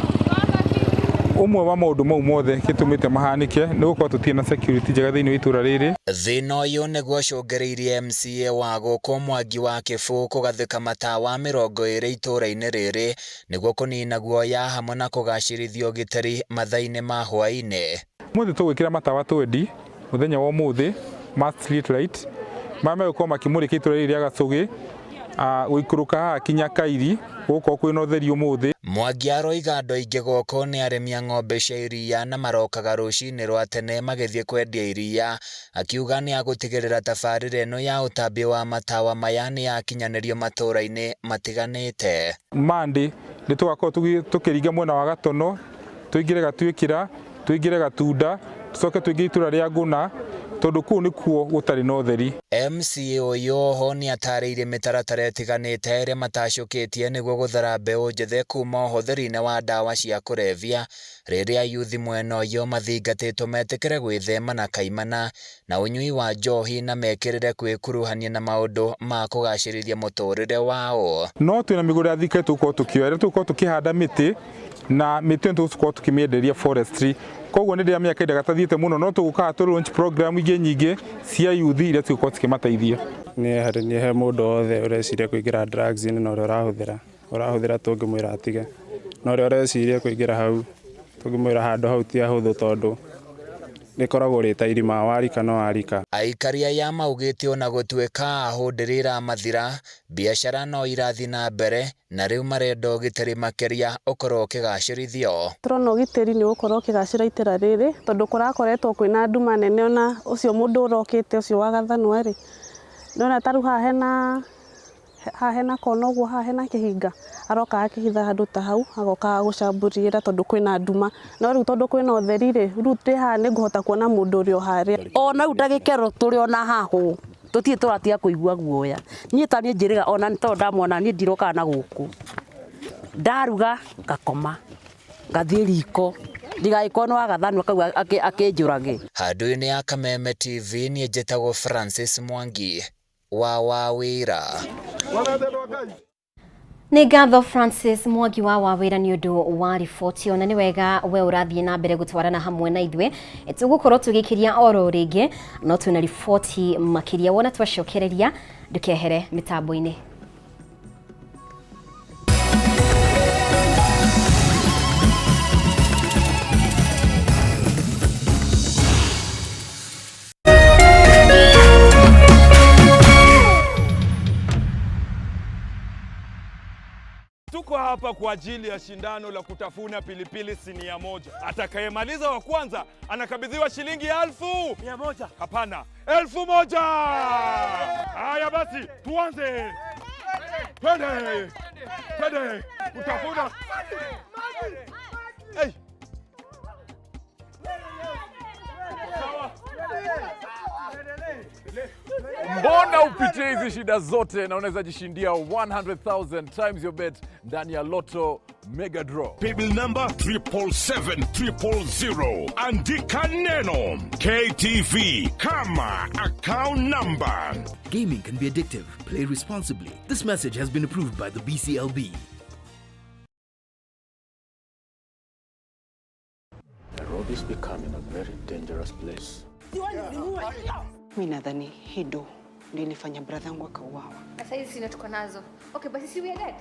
ũmwe wa maũndũ mau mothe gĩtũmĩte mahanĩke nĩ gũkorwo tũtirĩ na security njega thĩinĩ wa itũũra rĩrĩ. Thĩna ũyũ nĩguo ũcũngĩrĩirie MCA wa gũkũ Mwangi wa Kĩbũ kũgathĩka matawa 20 itũũra-inĩ rĩrĩ nĩguo kũnina guoya hamwe na kũgacĩrithia ũgitĩri mathaa-inĩ ma hwaĩ-inĩ. Ũmũthĩ tũgwĩkĩra matawa 20 mũthenya wa ũmũthĩ ma street light marĩa megũkorwo makĩmũrĩka itũũra rĩrĩ rĩa Gacũgĩ, gũikũrũka haha kinya Kairi gũgũkorwo kwĩna ũtheri ũmũthĩ. Mwangi aroiga andũ aingĩ gũkũ nĩ arĩmi a ng'ombe cia iria na marokaga rũcinĩ rwa tene magĩthiĩ kwendia iria, akiuga nĩ agũtigĩrĩra tabarĩra ĩno ya ũtambia wa matawa maya nĩ yakinyanĩrio matũũra-inĩ matiganĩte. Monday nĩ tũgakorwo tũkĩringa mwena wa Gatono, tũingĩre Gatuĩkĩra, tũingĩre Gatunda, tũcoke tũingĩre itũũra rĩa Ngũna tondũ kũu nĩkuo gũtarĩ na ũtheri. MCA ũyũ oho nĩ atarĩirie mĩtaratara ĩtiganĩte ĩrĩa matacũkĩtie nĩguo gũthara mbeũ njĩthĩ kuma ũhũthĩri-inĩ wa ndawa cia kũrebia rĩrĩa yuthi mwena ũyũ mathingatĩtwo metĩkĩre gwĩthema na kaimana na ũnyui wa njohi na mekĩrĩre kwĩkuruhania na maũndũ ma kũgacĩrithia mũtũrĩre wao. No twĩna mĩgũnda ya thirikari tũgũkorwo tũkĩoya, ĩrĩa tũgũkorwo tũkĩhanda mĩtĩ na mĩtĩ ĩno tũgũkorwo tũkĩmĩenderia forestry. Koguo nĩ ndĩramenya kahinda gatathiĩte mũno no tũgũkaga tũ launch program ingĩ nyingĩ cia youth iria cigũkorwo cikĩmateithia. Niĩ harĩ niĩ he mũndũ wothe ũreciria kũingĩra drugs-inĩ na ũrĩa ũrahũthĩra tũngĩmwĩra atige, na ũrĩa ũreciria kũingĩra hau tũngĩmwĩra handũ hau ti hahũthũ tondũ rĩkoragwo rĩ ta irima, warika no warika. Aikari aya maugĩte ona gũtuĩka ahũ ndĩrĩ ĩramathira, biacara no irathiĩ na mbere na rĩu marenda ũgitĩri makĩria ũkorwo ũkĩgacĩrithio. Tũrona ũgitĩri nĩ ũgũkorwo ũkĩgacĩra itũũra rĩrĩ tondũ kũrakoretwo kwĩna nduma nene ona ũcio mũndũ ũrokĩte ũcio wa Gathanwa rĩ, nĩwona ta rĩu haha hena kona ũguo, haha hena kĩhinga, aroka akĩhitha handũ ta hau agoka gũcambũrĩra tondũ kwĩna nduma, no rĩu tondũ kwĩna ũtheri rĩ, rĩu twĩ haha nĩngũhota kuona mũndũ ũrĩa o harĩa. Ona rĩu ndagĩka ĩno tũrĩ ona hahũ tũtirĩ tũratiga kũigua guoya. Niĩ ta niĩ njĩrĩga ona nĩ tondũ ndamwona niĩ ndirokaga na gũkũ, ndaruga ngakoma ngathiĩ riko ndigagĩkorwo nĩ wa Gathanwa kau akĩnjũrage. Handũ-inĩ ya Kameme TV niĩ njĩtagwo Francis Mwangi wa Wawĩra. Nĩ ngatho Francis Mwangi wa Wawĩra nĩ ũndũ wa riboti ona nĩ wega we ũrathiĩ na mbere gũtwarana hamwe na ithuĩ. Tũgũkorwo tũgĩkĩria oro rĩngĩ no twĩna riboti makĩria wona twacokereria ndũkehere mĩtambo-inĩ. Tuko hapa kwa ajili ya shindano la kutafuna pilipili sinia moja. Atakayemaliza wa kwanza anakabidhiwa shilingi 1,100. Hapana, 1,000. Haya basi, tuanze. Twende. Twende kutafuna. Hey. Sawa. Mbona upitie hizi shida zote na unaweza jishindia 100,000 times your bet ndani ya Lotto Mega Draw. Paybill number 777,000. Andika neno KTV kama account number. Gaming can be addictive. Play responsibly. This message has been approved by the BCLB. Nairobi is becoming a very dangerous place. Mi nadhani hii do ndio ilifanya brother yangu akauawa. Sasa hizi sina tuko nazo. Okay, basi si we are dead.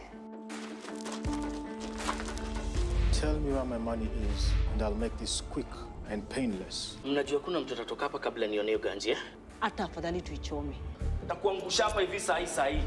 Tell me where my money is and I'll make this quick and painless. Mnajua kuna mtu atatoka hapa kabla nione hiyo ganji eh? Hata afadhali tuichome. Takuangusha hapa hivi saa hii saa hii.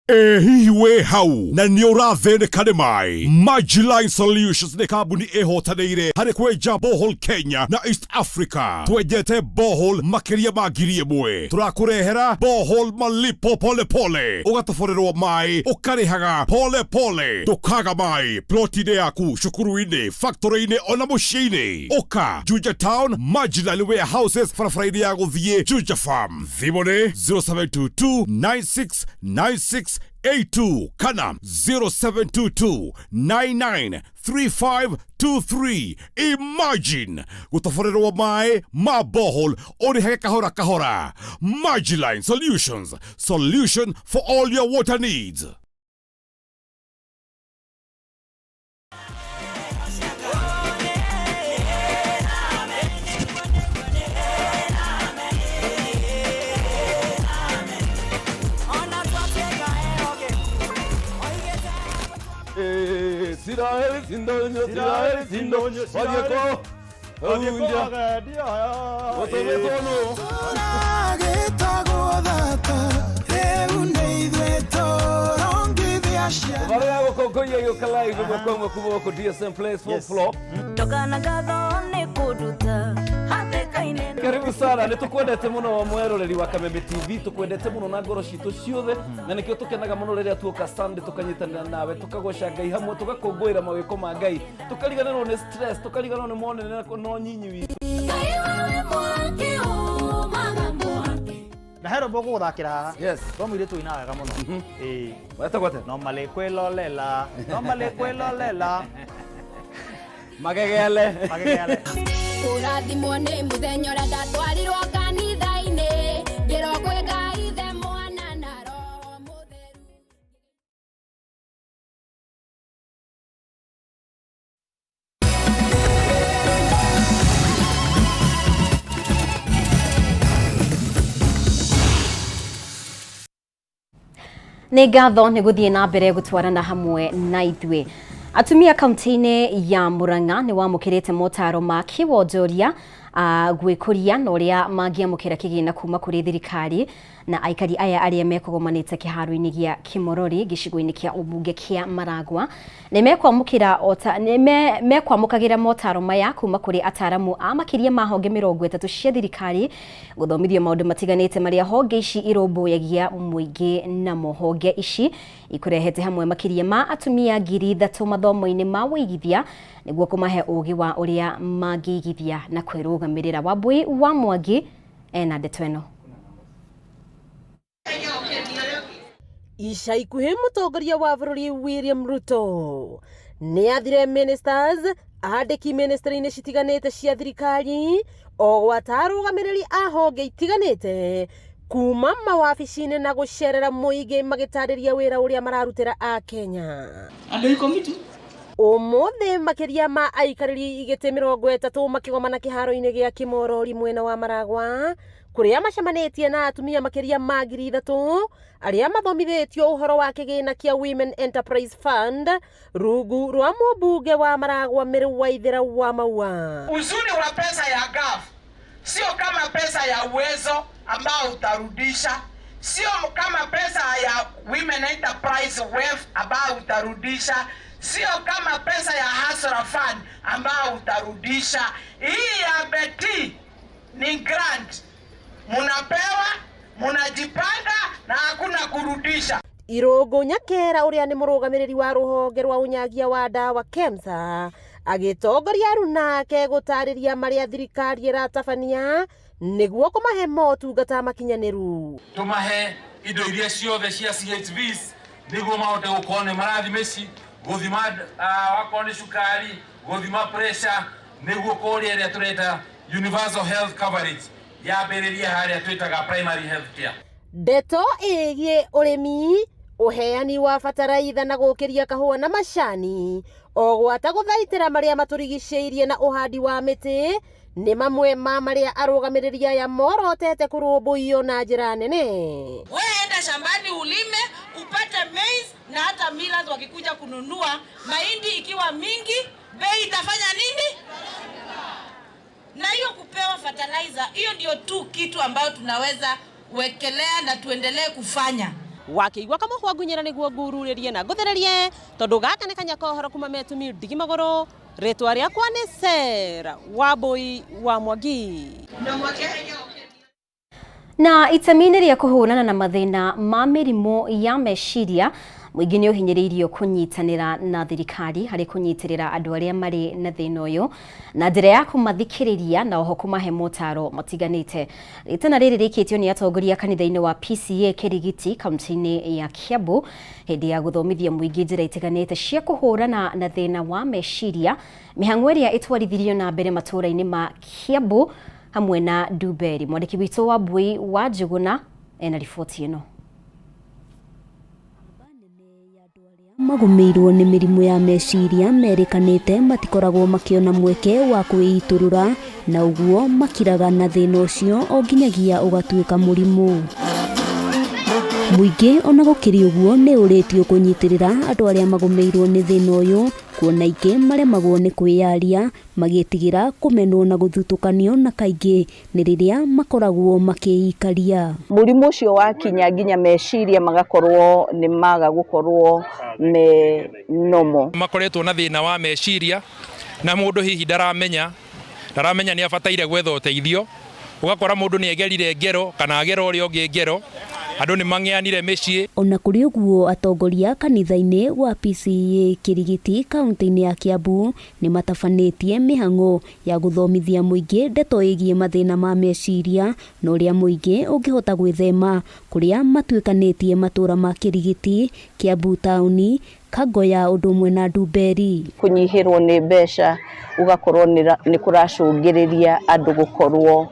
Ĩ hihi wĩ hau na nĩ ũrathĩnĩka nĩ maĩ? Majiline Solutions nĩ kambuni ĩhotanĩire harĩ kwenja borehole Kenya na East Africa. Twenjete borehole makĩria ma 1,000. Tũrakũrehera borehole malipo pole pole, ũgatoborerwo maĩ ũkarĩhaga pole pole, ndũkaga maĩ ploti-inĩ yaku, cukuru-inĩ, factory-inĩ ona mũciĩ-inĩ. Ũka Juja Town, Majiline Warehouses, barabara-inĩ ya gũthiĩ Juja Farm. Thimũ nĩ 0722 9696 82 kana 0722 993523. Imagine gũtoborerwo maĩ ma borehole ũrĩhage kahora kahora. Majiline Solutions, solution for all your water needs. Siraeli sindonyo, wadieko, unja, otometono. Barĩa gũkũngũiya gĩũka live ĩmwe kwa ĩmwe kuma gũkũ DSM Place fourth floor. Karibu sana, nĩ tũkwendete mũno mweroreri wa Kameme TV, tũkwendete mũno na ngoro citũ ciothe, na nĩkĩo tũkenaga mũno rĩrĩa tuoka Sunday tũkanyitanĩra nawe, tũkagoca Ngai hamwe, tũgakũngũĩra mawĩko ma Ngai, tũkariganĩrwo nĩ stress, tũkariganĩrwo nĩ monene na nyinyi witũ. Na he rwĩmbo ngũgũthakĩra haha. Yes. Rwa mũirĩtu ũinaga wega mũno. Ĩĩ. Wetagwo atĩa? No malĩ kwĩlolela, no malĩ kwĩlolela. Magegele. Magegele. Kũrathimwo nĩ mũthenya ũrĩa ndatwarirwo kanitha-inĩ, ngĩrwo kwĩ Ngai Ithe, Mwana na Roho Mũtheru. Nĩ ngatho nĩ gũthiĩ na mbere gũtwarana hamwe na ithuĩ. Atumia kaunti-inĩ ya Murang'a nĩ wamũkĩrĩte motaro ma kĩwonjoria gwĩkũria na ũrĩa mangĩamũkĩra kĩgĩna kuma kũrĩ thirikari, na aikari aya arĩa mekũgomanĩte kĩharo-inĩ gĩa Kĩmorori gĩcigo-inĩ kĩa ũmbunge kĩa Maragua nĩ mekwamũkĩra ota nĩ mekwamũkagĩra motaro maya kuma kũrĩ ataramu a makĩria ma honge 30 cia thirikari gũthomithio maũndũ matiganĩte marĩa honge ici irũmbũyagia mũingĩ namo. Honge ici ikũrehete hamwe makĩria ma atumia 3,000 mathomo-inĩ ma wũigithia nĩguo kũmahe ũgĩ wa ũrĩa mangĩigithia na kwĩrũgamĩrĩra. Wambui wa Mwangi ena ndeto ĩno. Ica ikuhĩ mũtongoria wa bũrũri William Ruto nĩ athire ministers andĩki ministry-inĩ citiganĩte cia thirikari o gwata arũgamĩrĩri a honge itiganĩte kuma mawabici-inĩ na gũcerera mũingĩ magĩtarĩria wĩra ũrĩa mararutĩra Akenya. Andũ ikũmi tu. Ũmũthĩ makĩria ma aikarĩri igĩtĩ 30 makĩgomana kĩharo-inĩ gĩa Kĩmorori mwena wa Maragua kũrĩa macemanĩtie na atumia makĩria ma 3,000 arĩa mathomithĩtio ũhoro wa kĩgĩna kĩa Women Enterprise Fund rungu rwa mũmbunge wa Maragua Mary Waithera wa Maua. Uzuri wa pesa ya GAF sio kama pesa ya Uwezo ambao utarudisha, sio kama pesa ya Women Enterprise Wealth ambao utarudisha, sio kama pesa ya Hustler Fund ambao utarudisha. Hii ya Beti ni grant, munapewa, munajipanga na hakuna kurudisha. Irũngũ Nyakera ũrĩa nĩ mũrũgamĩrĩri wa rũhonge rwa ũnyagia wa ndawa KEMSA agĩtongoria aruna ake gũtarĩria marĩa thirikari ĩratabania nĩguo kũmahe motungata makinyanĩru. Tumahe indo iria ciothe cia CHVs niguo mahote gukorwo ni marathi mĩciĩ guthima wakorwo ni cukari, guthima pressure, niguo kũrĩa ĩrĩa tũreta universal health coverage yambĩrĩrie harĩa twĩtaga primary health care. Ndeto ĩgiĩ ũrĩmi, ũheani wa bataraitha na gũkĩria kahũa na macani, o gwata gũthaitĩra marĩa matũrigicĩirie na ũhandi wa mĩtĩ nĩ mamwe ma marĩa arũgamĩrĩri aya morotete kũrũmbũiyo na njĩra nene. Wewe enda shambani ulime upate maize, na hata millers wakikuja kununua mahindi ikiwa mingi, bei itafanya nini? Na hiyo kupewa fertilizer, hiyo ndio tu kitu ambayo tunaweza wekelea na tuendelee kufanya. Wakĩigua kamũhwa ngunyĩra nĩguo ngururĩrie na ngũthererie tondũ gaka nĩ kanya ka ũhoro kuma metumi ndigi magũrũ. Rĩtwa rĩakwa nĩ Sarah Wambui wa Mwangi. Na itemi-inĩ rĩa kũhũrana na mathĩna ma mĩrimũ ya meciria, mũingĩ nĩ ũhinyĩrĩirio kũnyitanĩra na thirikari harĩ kũnyitĩrĩra andũ arĩa marĩ na thĩna ũyũ na njĩra ya kũmathikĩrĩria na oho kũmahe motaro matiganĩte. Rĩtana rĩrĩ rĩkĩtio nĩ atongoria kanitha-inĩ wa PCEA Kĩrigiti kaunti-inĩ ya Kiambu hĩndĩ ya gũthomithia mũingĩ njĩra itiganĩte cia kũhũrana na thĩna wa meciria, mĩhang'o ĩrĩa ĩtwarithirio na mbere matũũra-inĩ ma Kiambu hamwe na Ndumberi. Mwandĩki witũ Wambui wa Njũgũna ena riboti ĩno. Magũmĩirwo nĩ mĩrimũ ya meciria merĩkanĩte matikoragwo makĩona mweke wa kwĩitũrũra na ũguo makiraga na thĩna ũcio o nginyagia ũgatuĩka mũrimũ. Mũingĩ ona gũkĩrĩ ũguo nĩ ũrĩtio kũnyitĩrĩra andũ arĩa magũmĩirwo nĩ thĩna ũyũ kuona aingĩ maremagwo nĩ kwĩyaria magĩtigĩra kũmenwo na gũthutũkanio na kaingĩ nĩ rĩrĩa makoragwo makĩikaria. Mũrimũ ũcio wakinya nginya meciria magakorwo nĩ maga gũkorwo me normal. Makoretwo na thĩna wa meciria na mũndũ hihi ndaramenya nĩ abataire gwetha ũteithio, ũgakora mũndũ nĩ egerire ngero kana agera ũrĩa ũngĩ ngero, andũ nĩ mang'eanire mĩciĩ. Ona kũrĩ ũguo atongoria kanitha-inĩ wa PCEA Kĩrigiti kaunti-inĩ ya Kiambu nĩ matabanĩtie mĩhang'o ya gũthomithia mũingĩ ndeto ĩgiĩ mathĩna ma meciria na ũrĩa mũingĩ ũngĩhota gwĩthema kũrĩa matuĩkanĩtie matũũra ma Kĩrigiti, Kiambu taũni, Kangoya ũndũ ũmwe na Ndumberi. Kũnyihĩrwo nĩ mbeca ũgakorwo nĩ kũracũngĩrĩria andũ gũkorwo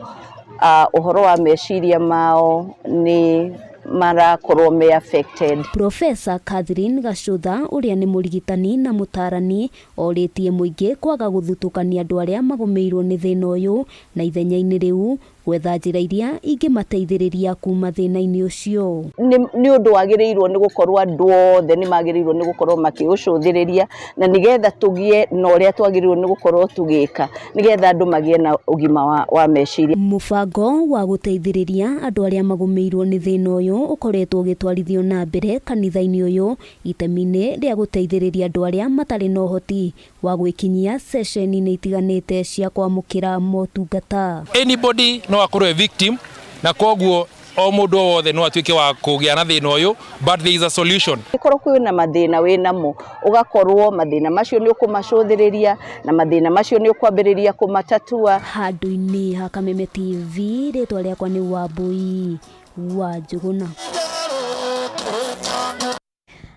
ũhoro wa meciria mao nĩ marakorwo me affected. Professor Catherine Gacũtha ũrĩa nĩ mũrigitani na mũtarani orĩtie mũingĩ kwaga gũthutũkania andũ arĩa magũmĩirwo nĩ thĩna ũyũ na ithenya-inĩ rĩu gwetha njĩra iria ingĩmateithĩrĩria kuma thĩna-inĩ ũcio. Nĩ ũndũ wagĩrĩirwo nĩ gũkorwo andũ othe nĩ magĩrĩirwo nĩ gũkorwo makĩũcũthĩrĩria na nĩgetha tũgĩe na ũrĩa twagĩrĩirwo nĩ gũkorwo tũgĩka nĩgetha andũ magĩe na ũgima wa meciria. Mũbango wa gũteithĩrĩria andũ arĩa magũmĩirwo nĩ thĩna ũyũ ũkoretwo ũgĩtwarithio na mbere kanitha-inĩ ũyũ itemi-inĩ rĩa gũteithĩrĩria andũ arĩa matarĩ na ũhoti wa gwĩkinyia ceceni-inĩ itiganĩte cia kwamũkĩra motungata. Anybody no akorwo e victim na koguo o mũndũ o wothe no atuĩke wa kũgĩa na thĩna ũyũ, but there is a solution. Ĩkorwo kwĩna mathĩna wĩnamo ũgakorwo mathĩna macio nĩ ũkũmacũthĩrĩria na mathĩna macio nĩ ũkwambĩrĩria kũmatatua. Handũ-inĩ ha Kameme TV rĩtwa rĩakwa nĩ Wambui wa Njũgũna.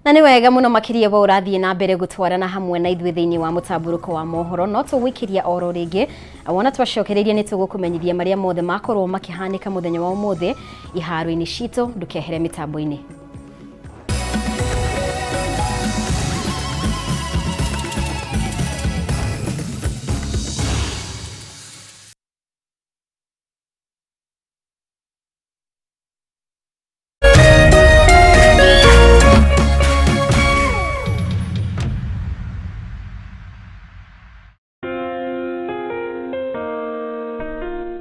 Na nĩ wega mũno makĩria we ũrathiĩ na mbere gũtwarana hamwe na ithuĩ thĩinĩ wa mũtambũrũko wa mohoro, no tũgũikĩria oro rĩngĩ wona twacokereirie nĩ tũgũkũmenyithia marĩa mothe makorwo makĩhanĩka mũthenya wa ũmũthĩ iharo-inĩ citũ. Ndũkehere mĩtambo-inĩ.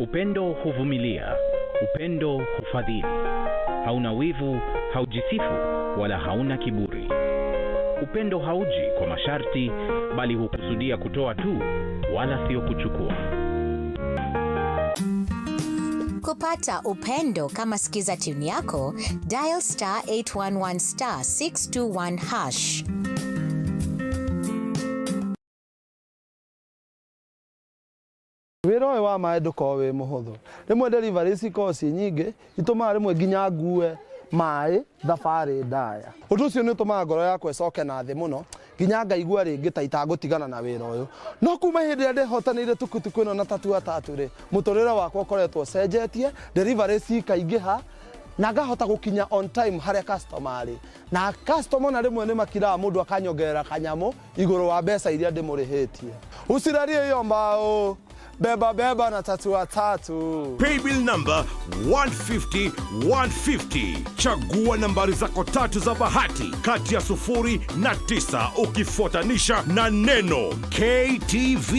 Upendo huvumilia, upendo hufadhili, hauna wivu, haujisifu, wala hauna kiburi. Upendo hauji kwa masharti, bali hukusudia kutoa tu, wala sio kuchukua. Kupata upendo kama skiza tune yako, dial star 811 star 621 hash. Wĩra ũyũ wa maĩ ndũkoragwo wĩ mũhũthũ. Rĩmwe delivery cikoragwo ciĩ nyingĩ, itũmaga rĩmwe nginya ngue maĩ thabarĩ ndaya. Ũndũ ũcio nĩ ũtũmaga ngoro yakwa ĩcoke na thĩ mũno, nginya ngaigua rĩngĩ ta itangũtigana na wĩra ũyũ. No kuma hĩndĩ ĩrĩa ndehotanĩire tukutuku ĩno na tatua tatu rĩ, mũtũrĩre wakwa ũkoretwo ũcenjetie, delivery cikaingĩha, na ngahota gũkinya on time harĩa customer arĩ. Na customer ona rĩmwe nĩ makiraga mũndũ akanyongerera kanyamũ igũrũ wa mbeca iria ndĩmũrĩhĩtie. Usilalie hiyo mbao, beba beba na tatua tatu. Paybill number 150 150. Chagua nambari zako tatu za bahati kati ya sufuri na tisa ukifuatanisha na neno KTV.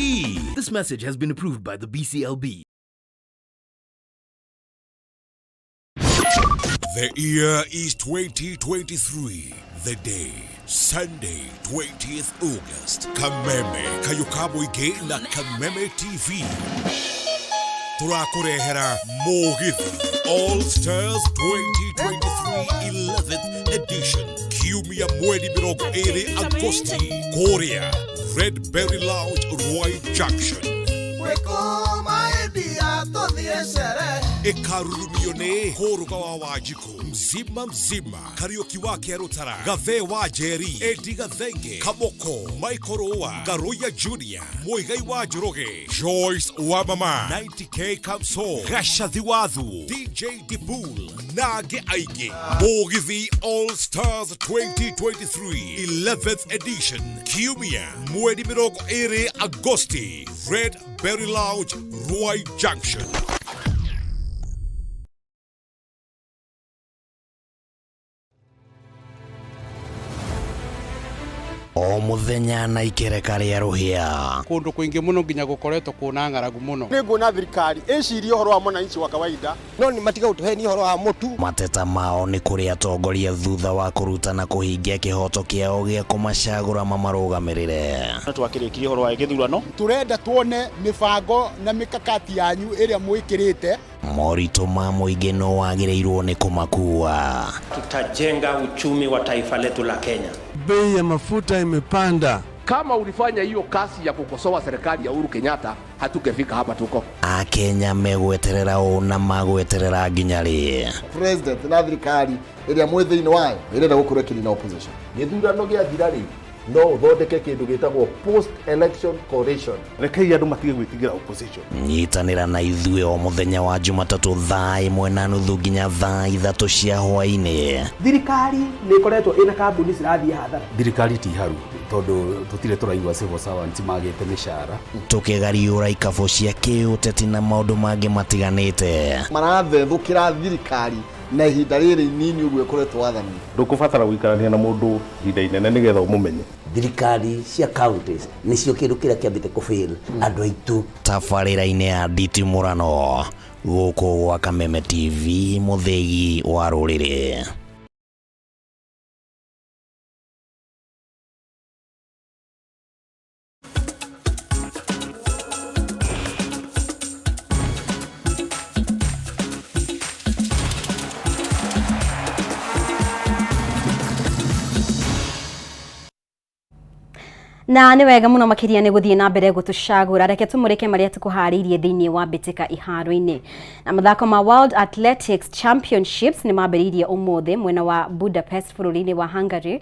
This message has been approved by the BCLB. The year is 2023. The day, Sunday, 20th August. Kameme, Kayukaboige na Kameme TV. Turakurehera Mugithi All Stars 2023 11th edition. Kiumia mweri 20 Agosti. Korea, Red Berry Lounge, Roy Junction. Ĩkarurumio nĩ kũrũga wa Wanjikũ, mzima mzima, Kariũki wa Kĩarũtara, Gathee wa Njeri, Edi Gathenge, Kamoko, Michael Rũa, Ngaruiya Junior, Mũigai wa Njoroge, Joyce wa Mama, 90K Kamso, Gacathi Wathu, DJ Dibul na angĩ aingĩ. Mũgithi All Stars 2023 11th edition, Kiumia mweri 20 Agosti, Red Berry Lounge, Ruai Junction. O muthenya na ikereka rĩa rũhĩa. Kundu kwingi muno nginya gukoretwo kuna ng'aragu muno. Nĩ nguona thirikari ĩcirie ũhoro wa mwananchi wa kawaida no nĩ matiga gũtũhenia ũhoro wa mũtu. Mateta mao nĩ kũrĩ atongoria thutha wa kũruta na kũhingia kĩhoto kĩao gĩa kũmacagũra mamarũgamĩrĩre. Twakĩrĩkirie ũhoro wa gĩthurano. Tũrenda tuone mĩbango na mĩkakati yanyu ĩrĩa mwĩkĩrĩte. Moritũ ma mũingĩ no wagĩrĩirwo nĩ kũmakua. Tutajenga uchumi wa taifa letu la Kenya. Bei ya mafuta imepanda. Kama ulifanya hiyo kazi ya kukosoa serikali ya Uhuru Kenyatta, hatungefika hapa tuko. Akenya megweterera ũ na magweterera nginya rĩ? President na thirikari ĩrĩa mwĩ thĩinĩ wayo ĩrenda gũkorwo ĩkĩrĩ na opposition. Gĩthurano gĩathira rĩ, no ũthondeke kĩndũ gĩtagwo post election coalition. Rekei andũ matige gwĩtigĩra opposition. Nyitanĩra na ithuĩ o mũthenya wa Jumatatũ thaa 1:30 nginya thaa 3 cia hwaĩ-inĩ. Thirikari nĩ ĩkoretwo ĩna kambuni cirathiĩ hathara. Thirikari ti haru tondũ tũtirĩ tũraigua civil servants magĩte mĩcara. Tũkĩgariũra ikabũ cia kĩũteti na maũndũ mangĩ matiganĩte. Marathethũkĩra thirikari na ihinda rĩrĩ inini ũguo ĩkoretwo wathani. Ndũkũbatara gũikarania na mũndũ ihinda inene nĩgetha ũmũmenye. Thirikari cia counties nĩcio kĩndũ kĩrĩa kĩambĩte kũfail andũ aitũ. Tabarĩra-inĩ ya nditimũrano gũkũ gwa Kameme TV, mũthĩgi wa rũrĩrĩ. Na nĩ wega mũno makĩria nĩ gũthiĩ na mbere gũtũcagũra. Reke tũmũrĩke marĩa tũkũharĩirie thĩinĩ wa mbĩtĩka iharo-inĩ. Na mathako ma World Athletics Championships nĩ mambĩrĩirie ũmũthĩ mwena wa Budapest bũrũri-inĩ wa Hungary,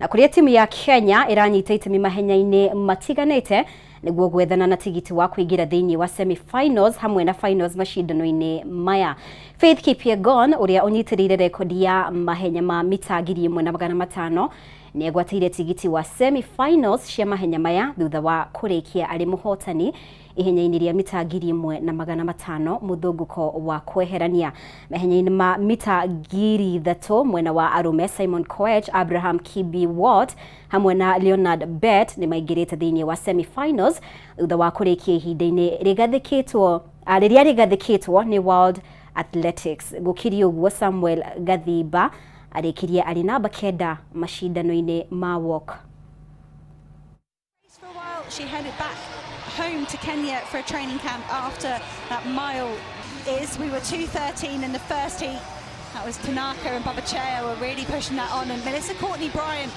na kũrĩa timu ya Kenya ĩranyita itemi mahenya-inĩ matiganĩte nĩguo gwethana na tigiti wa kũingĩra thĩinĩ wa semi-finals hamwe na finals macindano-inĩ maya. Faith Kipyegon ũrĩa ũnyitĩrĩire rekodi ya mahenya ma mita 1500 nĩ agwatĩire tigiti wa semi-finals cia mahenya maya thutha wa kũrĩkia arĩ mũhotani ihenya-inĩ rĩa mita 1500 mũthũngũko wa kweherania. Mahenya-inĩ ma mita 3000 mwena wa arũme, Simon Koech, Abraham Kibiwot hamwe na Leonard Bett nĩ maingĩrĩte thĩinĩ wa semi-finals thutha wa kũrĩkia ihinda-inĩ rĩgathĩkĩtwo rĩrĩa rĩgathĩkĩtwo nĩ World Athletics. Gũkĩrĩ ũguo, Samuel Gathimba arĩkirie arĩ namba 9 macindano-inĩ ma walk. For a while, she headed back home to Kenya for a training camp after that mile. is. We were 2:13 in the first heat. That was Tanaka and Babachea were really pushing that on, and Melissa Courtney Bryant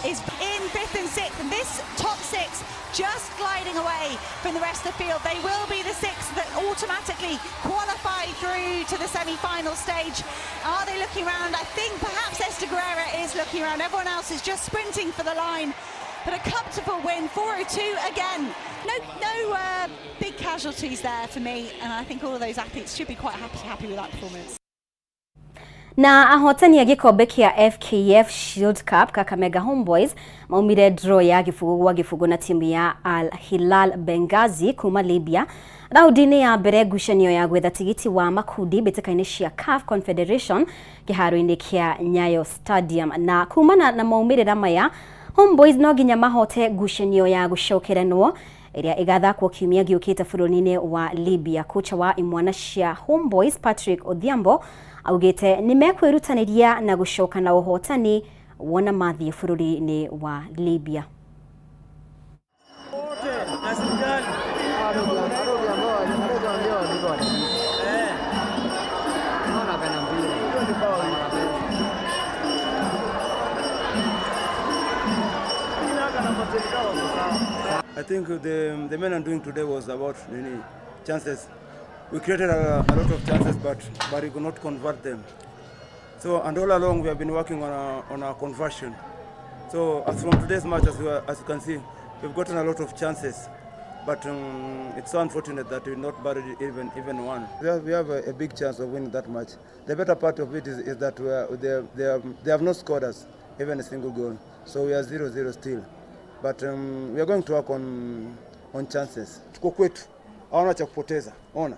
is in 5th and 6th, and this top 6 just gliding away from the rest of the field. They will be the 6 that automatically qualify through to the semi-final stage. Are they looking around? I think perhaps Esther Guerrera is looking around. Everyone else is just sprinting for the line. But a comfortable win, 4:02 again. No big casualties there for me, and I think all of those athletes should be quite happy with that performance. Na ahotani a gĩkombe kĩa FKF Shield Cup Kakamega Homeboys maumire draw ya gĩbũgũ gwa gĩbũgũ na timu ya Al Hilal Benghazi kuma Libya. Raundi-inĩ ya mbere ngucanio ya gwetha tigiti wa makundi mbĩtĩka-inĩ cia CAF Confederation kĩharo-inĩ kĩa Nyayo Stadium. Na kumana na maumĩrĩra maya, Homeboys no nginya mahote ngucanio ya gũcokeranwo ĩrĩa ĩgathakwo kiumia gĩũkĩte bũrũri-inĩ wa Libya. Kocha wa imwana cia Homeboys Patrick Odhiambo augĩte nĩ mekwĩrutanĩria na gũcoka na ũhotani wona mathiĩ bũrũri-inĩ wa Libya. I think the main doing today was about chances. We created a lot of chances, but we could not convert them. So, and all along we have been working on our conversion. So, as from today's match, as you can see, we've gotten a lot of chances, but it's so unfortunate that we not buried even one. We have a big chance of winning that match. The better part of it is that they have not scored us even a single goal. So we are 0-0 still. But we are going to work on chances. Tuko kwetu, hawana cha kupoteza, ona.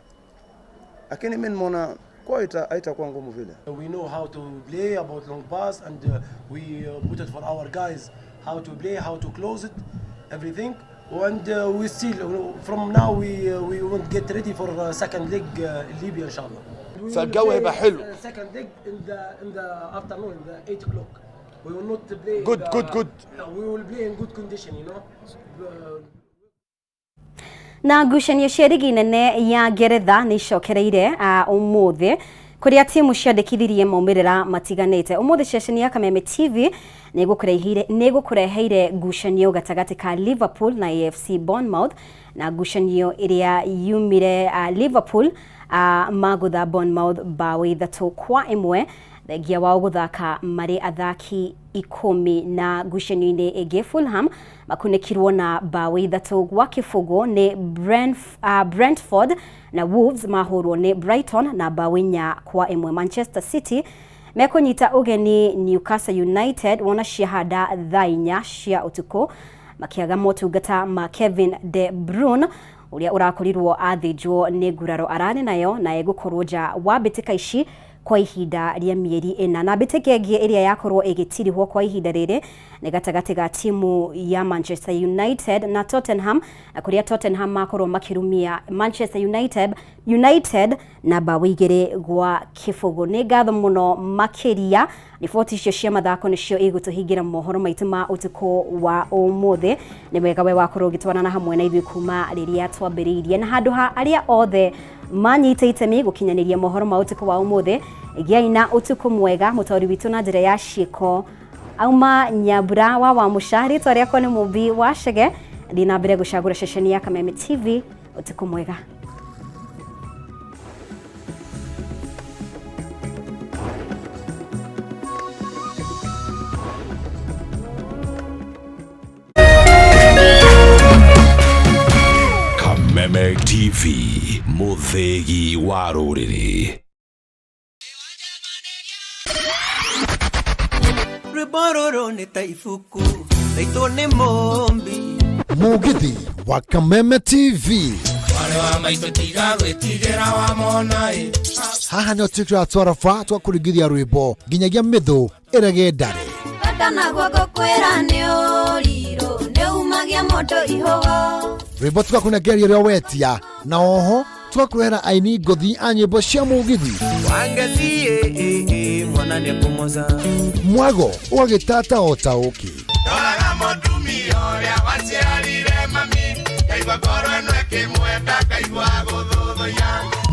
Lakini mimi nimeona kwa haitakuwa ngumu vile. We know how to play about long pass, and we put it for our guys how to play, how to close it, everything. And we still from now we won't get ready for second leg in Libya inshallah. فالجو هيبقى حلو. Second leg in the afternoon, the 8 o'clock. We will not play. Good. We will play in good condition, you know. Na ngucanio cia rigi nene ya Ngeretha nĩ icokereire ũmũthĩ kũrĩa timu ciandĩkithirie maumĩrĩra matiganĩte. Ũmũthĩ ceceni ya Kameme TV nĩ ĩgũkũreheire ngucanio gatagatĩ ka Liverpool na AFC Bournemouth, na ngucanio ĩrĩa yumire Liverpool magũtha Bournemouth bao 3-1 thengia wao gũthaka marĩ athaki 10. Na ngucanio-inĩ ĩngĩ Fulham makunĩkirwo na bao 3-0 nĩ Brentford, na Wolves mahũrwo nĩ Brighton na bao 4-1. Manchester City mekũnyita ũgeni Newcastle United wona ciahanda thaa 4 cia ũtukũ makĩaga motungata ma Kevin De Bruyne ũrĩa ũrakorirwo athĩnjwo nĩ nguraro ararĩ nayo na egũkorwo nja wa mbĩtĩka ici kwa ihinda rĩa mĩeri 4. Na mbĩtĩka ĩngĩ ĩrĩa yakorwo ĩgĩtirihwo kwa ihinda rĩrĩ nĩ gatagatĩ ga timu ya Manchester United na Tottenham, kũrĩa Tottenham makorwo makĩrumia Manchester United na bao 2-0. Nĩ ngatho mũno makĩria. Riboti icio cia mathako nĩcio igũtũhingĩra mohoro maitũ ma ũtukũ wa ũmũthĩ. Nĩ wega we wakorwo ũgĩtwarana hamwe na ithuĩ kuma rĩrĩa twambĩrĩirie, na handũ ha arĩa othe manyita itemi gũkinyanĩria mohoro ma ũtukũ wa ũmũthĩ, gĩai na ũtukũ mwega. Mũtaũri witũ na njĩra ya ciĩko auma Nyambura wa Wamũca, rĩtwa rĩakwa nĩ Mũmbi wa Chege. Thiĩ na mbere gũcagũra ceceni ya Kameme TV. Ũtukũ mwega. Kameme TV, mũthĩgi wa rũrĩrĩ. Rwĩmbo rũrũ nĩ ta ibuku rĩitwo nĩ Mũmbi. Mũgithi wa Kameme TV. Haha nĩ tũikara twaraba twakũringithia rwĩmbo nginyagia mĩthũ ĩrege ndarĩ. Rwĩmbo tũgakũnengeria ũrĩa wetia, na oho tũgakũrehera aini ngũthi a nyĩmbo cia mũgithi. Mwago ũgagĩtata o ta ũkĩ.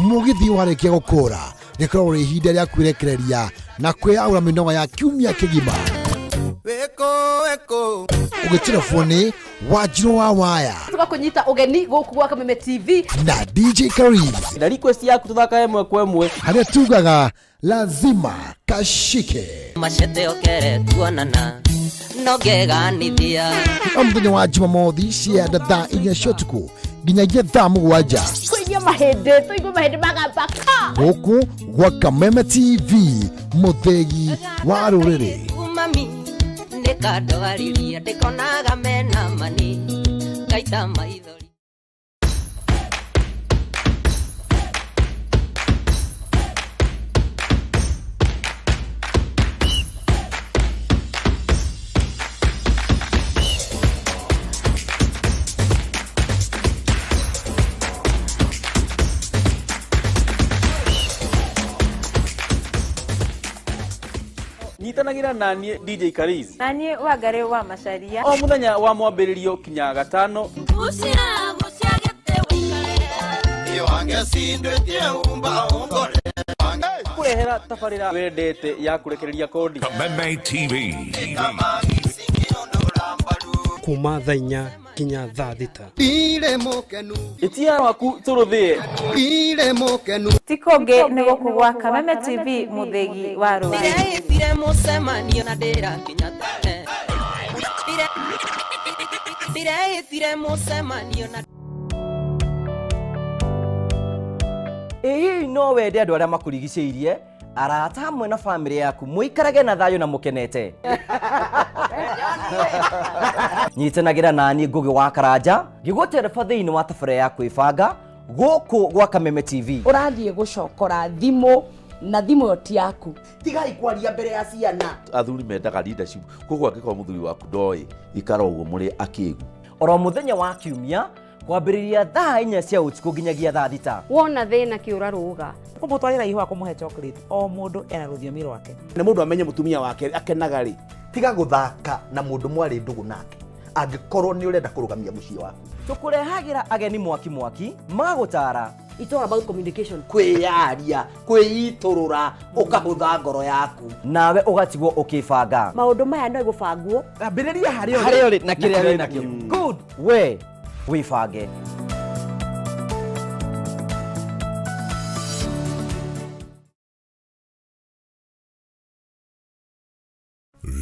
Mũgithi warĩkia gũkũra rĩkoragwo rĩ ihinda rĩa kwĩrekereria na kwĩyaũra mĩnoga ya kiumia kĩgima. Weko weko. Ũgĩtirebwo nĩ Wanjirũ wa Waya Tũgakũnyita ũgeni gũkũ gwa Kameme TV. na DJ Kariz na request yaku tuthaka ĩmwe kwa ĩmwe harĩa tugaga lazima kashike. Machete okere tuonana no ngeganithia. O mũthenya wa Jumamothi cianda thaa 4 cia ũtukũ nginyagia thaa 7 Tũigue mahĩndĩ, tũigue mahĩndĩ magamba ka. Gũkũ gwa Kameme TV, mũthĩgi wa rũrĩrĩ. Mami nĩkandwaririe ndĩkonaga mena mani ngaita maithori. Nyitanagĩra na niĩ DJ Kariz Na niĩ Wangarĩ wa Macaria. O mũthenya wa mwambĩrĩrio kinya gatano. Kũrehera tabarĩra wendete ya kũrekereria kodi. Kameme TV. Kuma thaa 4 kinya thaa 6. Ndire mũkenu. Ĩtia waku tũrũthĩe. Ndire mũkenu. Ti kũngĩ nĩ gũkũ gwa Kameme TV, mũthĩgi wa rũrĩrĩ. Ndĩreĩtire mũcemanio na ndĩrakinya tene. Ndĩreĩtire mũcemanio na Ĩ hihi no wende andũ arĩa makũrigicĩirie, arata hamwe na bamĩrĩ yaku mũikarage na thayũ na mũkenete? Nyitanagĩra naniĩ Ngũgĩ wa Karanja ngĩgũtereba thĩinĩ wa tabarĩra ya kwĩbanga gũkũ gwa Kameme TV. Ũrathiĩ gũcokora thimũ na thimũ ĩyo ti yaku. Tigai kwaria mbere ya ciana. Athuri mendaga leadership, koguo angĩkorwo mũthuri waku ndoĩ, ikara ũguo mũrĩ akĩgu. Oro mũthenya wa kiumia kwambĩrĩria thaa 4 cia ũtukũ nginyagia thaa 6. Wona thĩna kĩũra rũga. Kũmũtwarĩra ihũa, kũmũhe chocolate, o mũndũ ena rũthiomi rwake. Na mũndũ amenye mũtumia wake akenaga rĩ. Tiga gũthaka na mũndũ mwarĩ ndũgũ nake angĩkorwo nĩ ũrenda kũrũgamia mũciĩ waku. Tũkũrehagĩra ageni mwaki mwaki magũtara. It's all about communication. Kwĩyaria, kwĩitũrũra, ũkahũtha ngoro yaku. Nawe ũgatigwo ũkĩbanga. Maũndũ maya no gũbangwo. Ambĩrĩria harĩa ũrĩ. Harĩa ũrĩ na kĩrĩa wĩ nakĩo. Good. We wĩbange.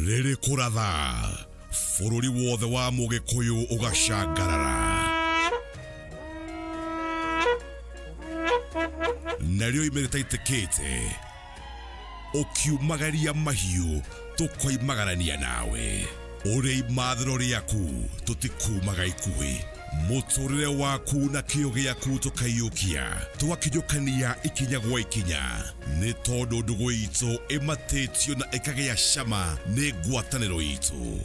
Rĩrĩ kũratha bũrũri wothe wa mũgĩkũyũ ũgacangarara narĩo ime rĩtaitĩkĩte ũkiumagaria mahiũ tũkoimagarania nawe ũrĩ imathĩro rĩaku tũtikumaga ikuhĩ mũtũrĩre waku na kĩo gĩaku tũkaiyũkia tũgakinyũkania ikinya gwa ikinya nĩ tondũ ndũgũ itũ ĩmatĩtio na ĩkagĩa cama nĩ ngwatanĩro itũ.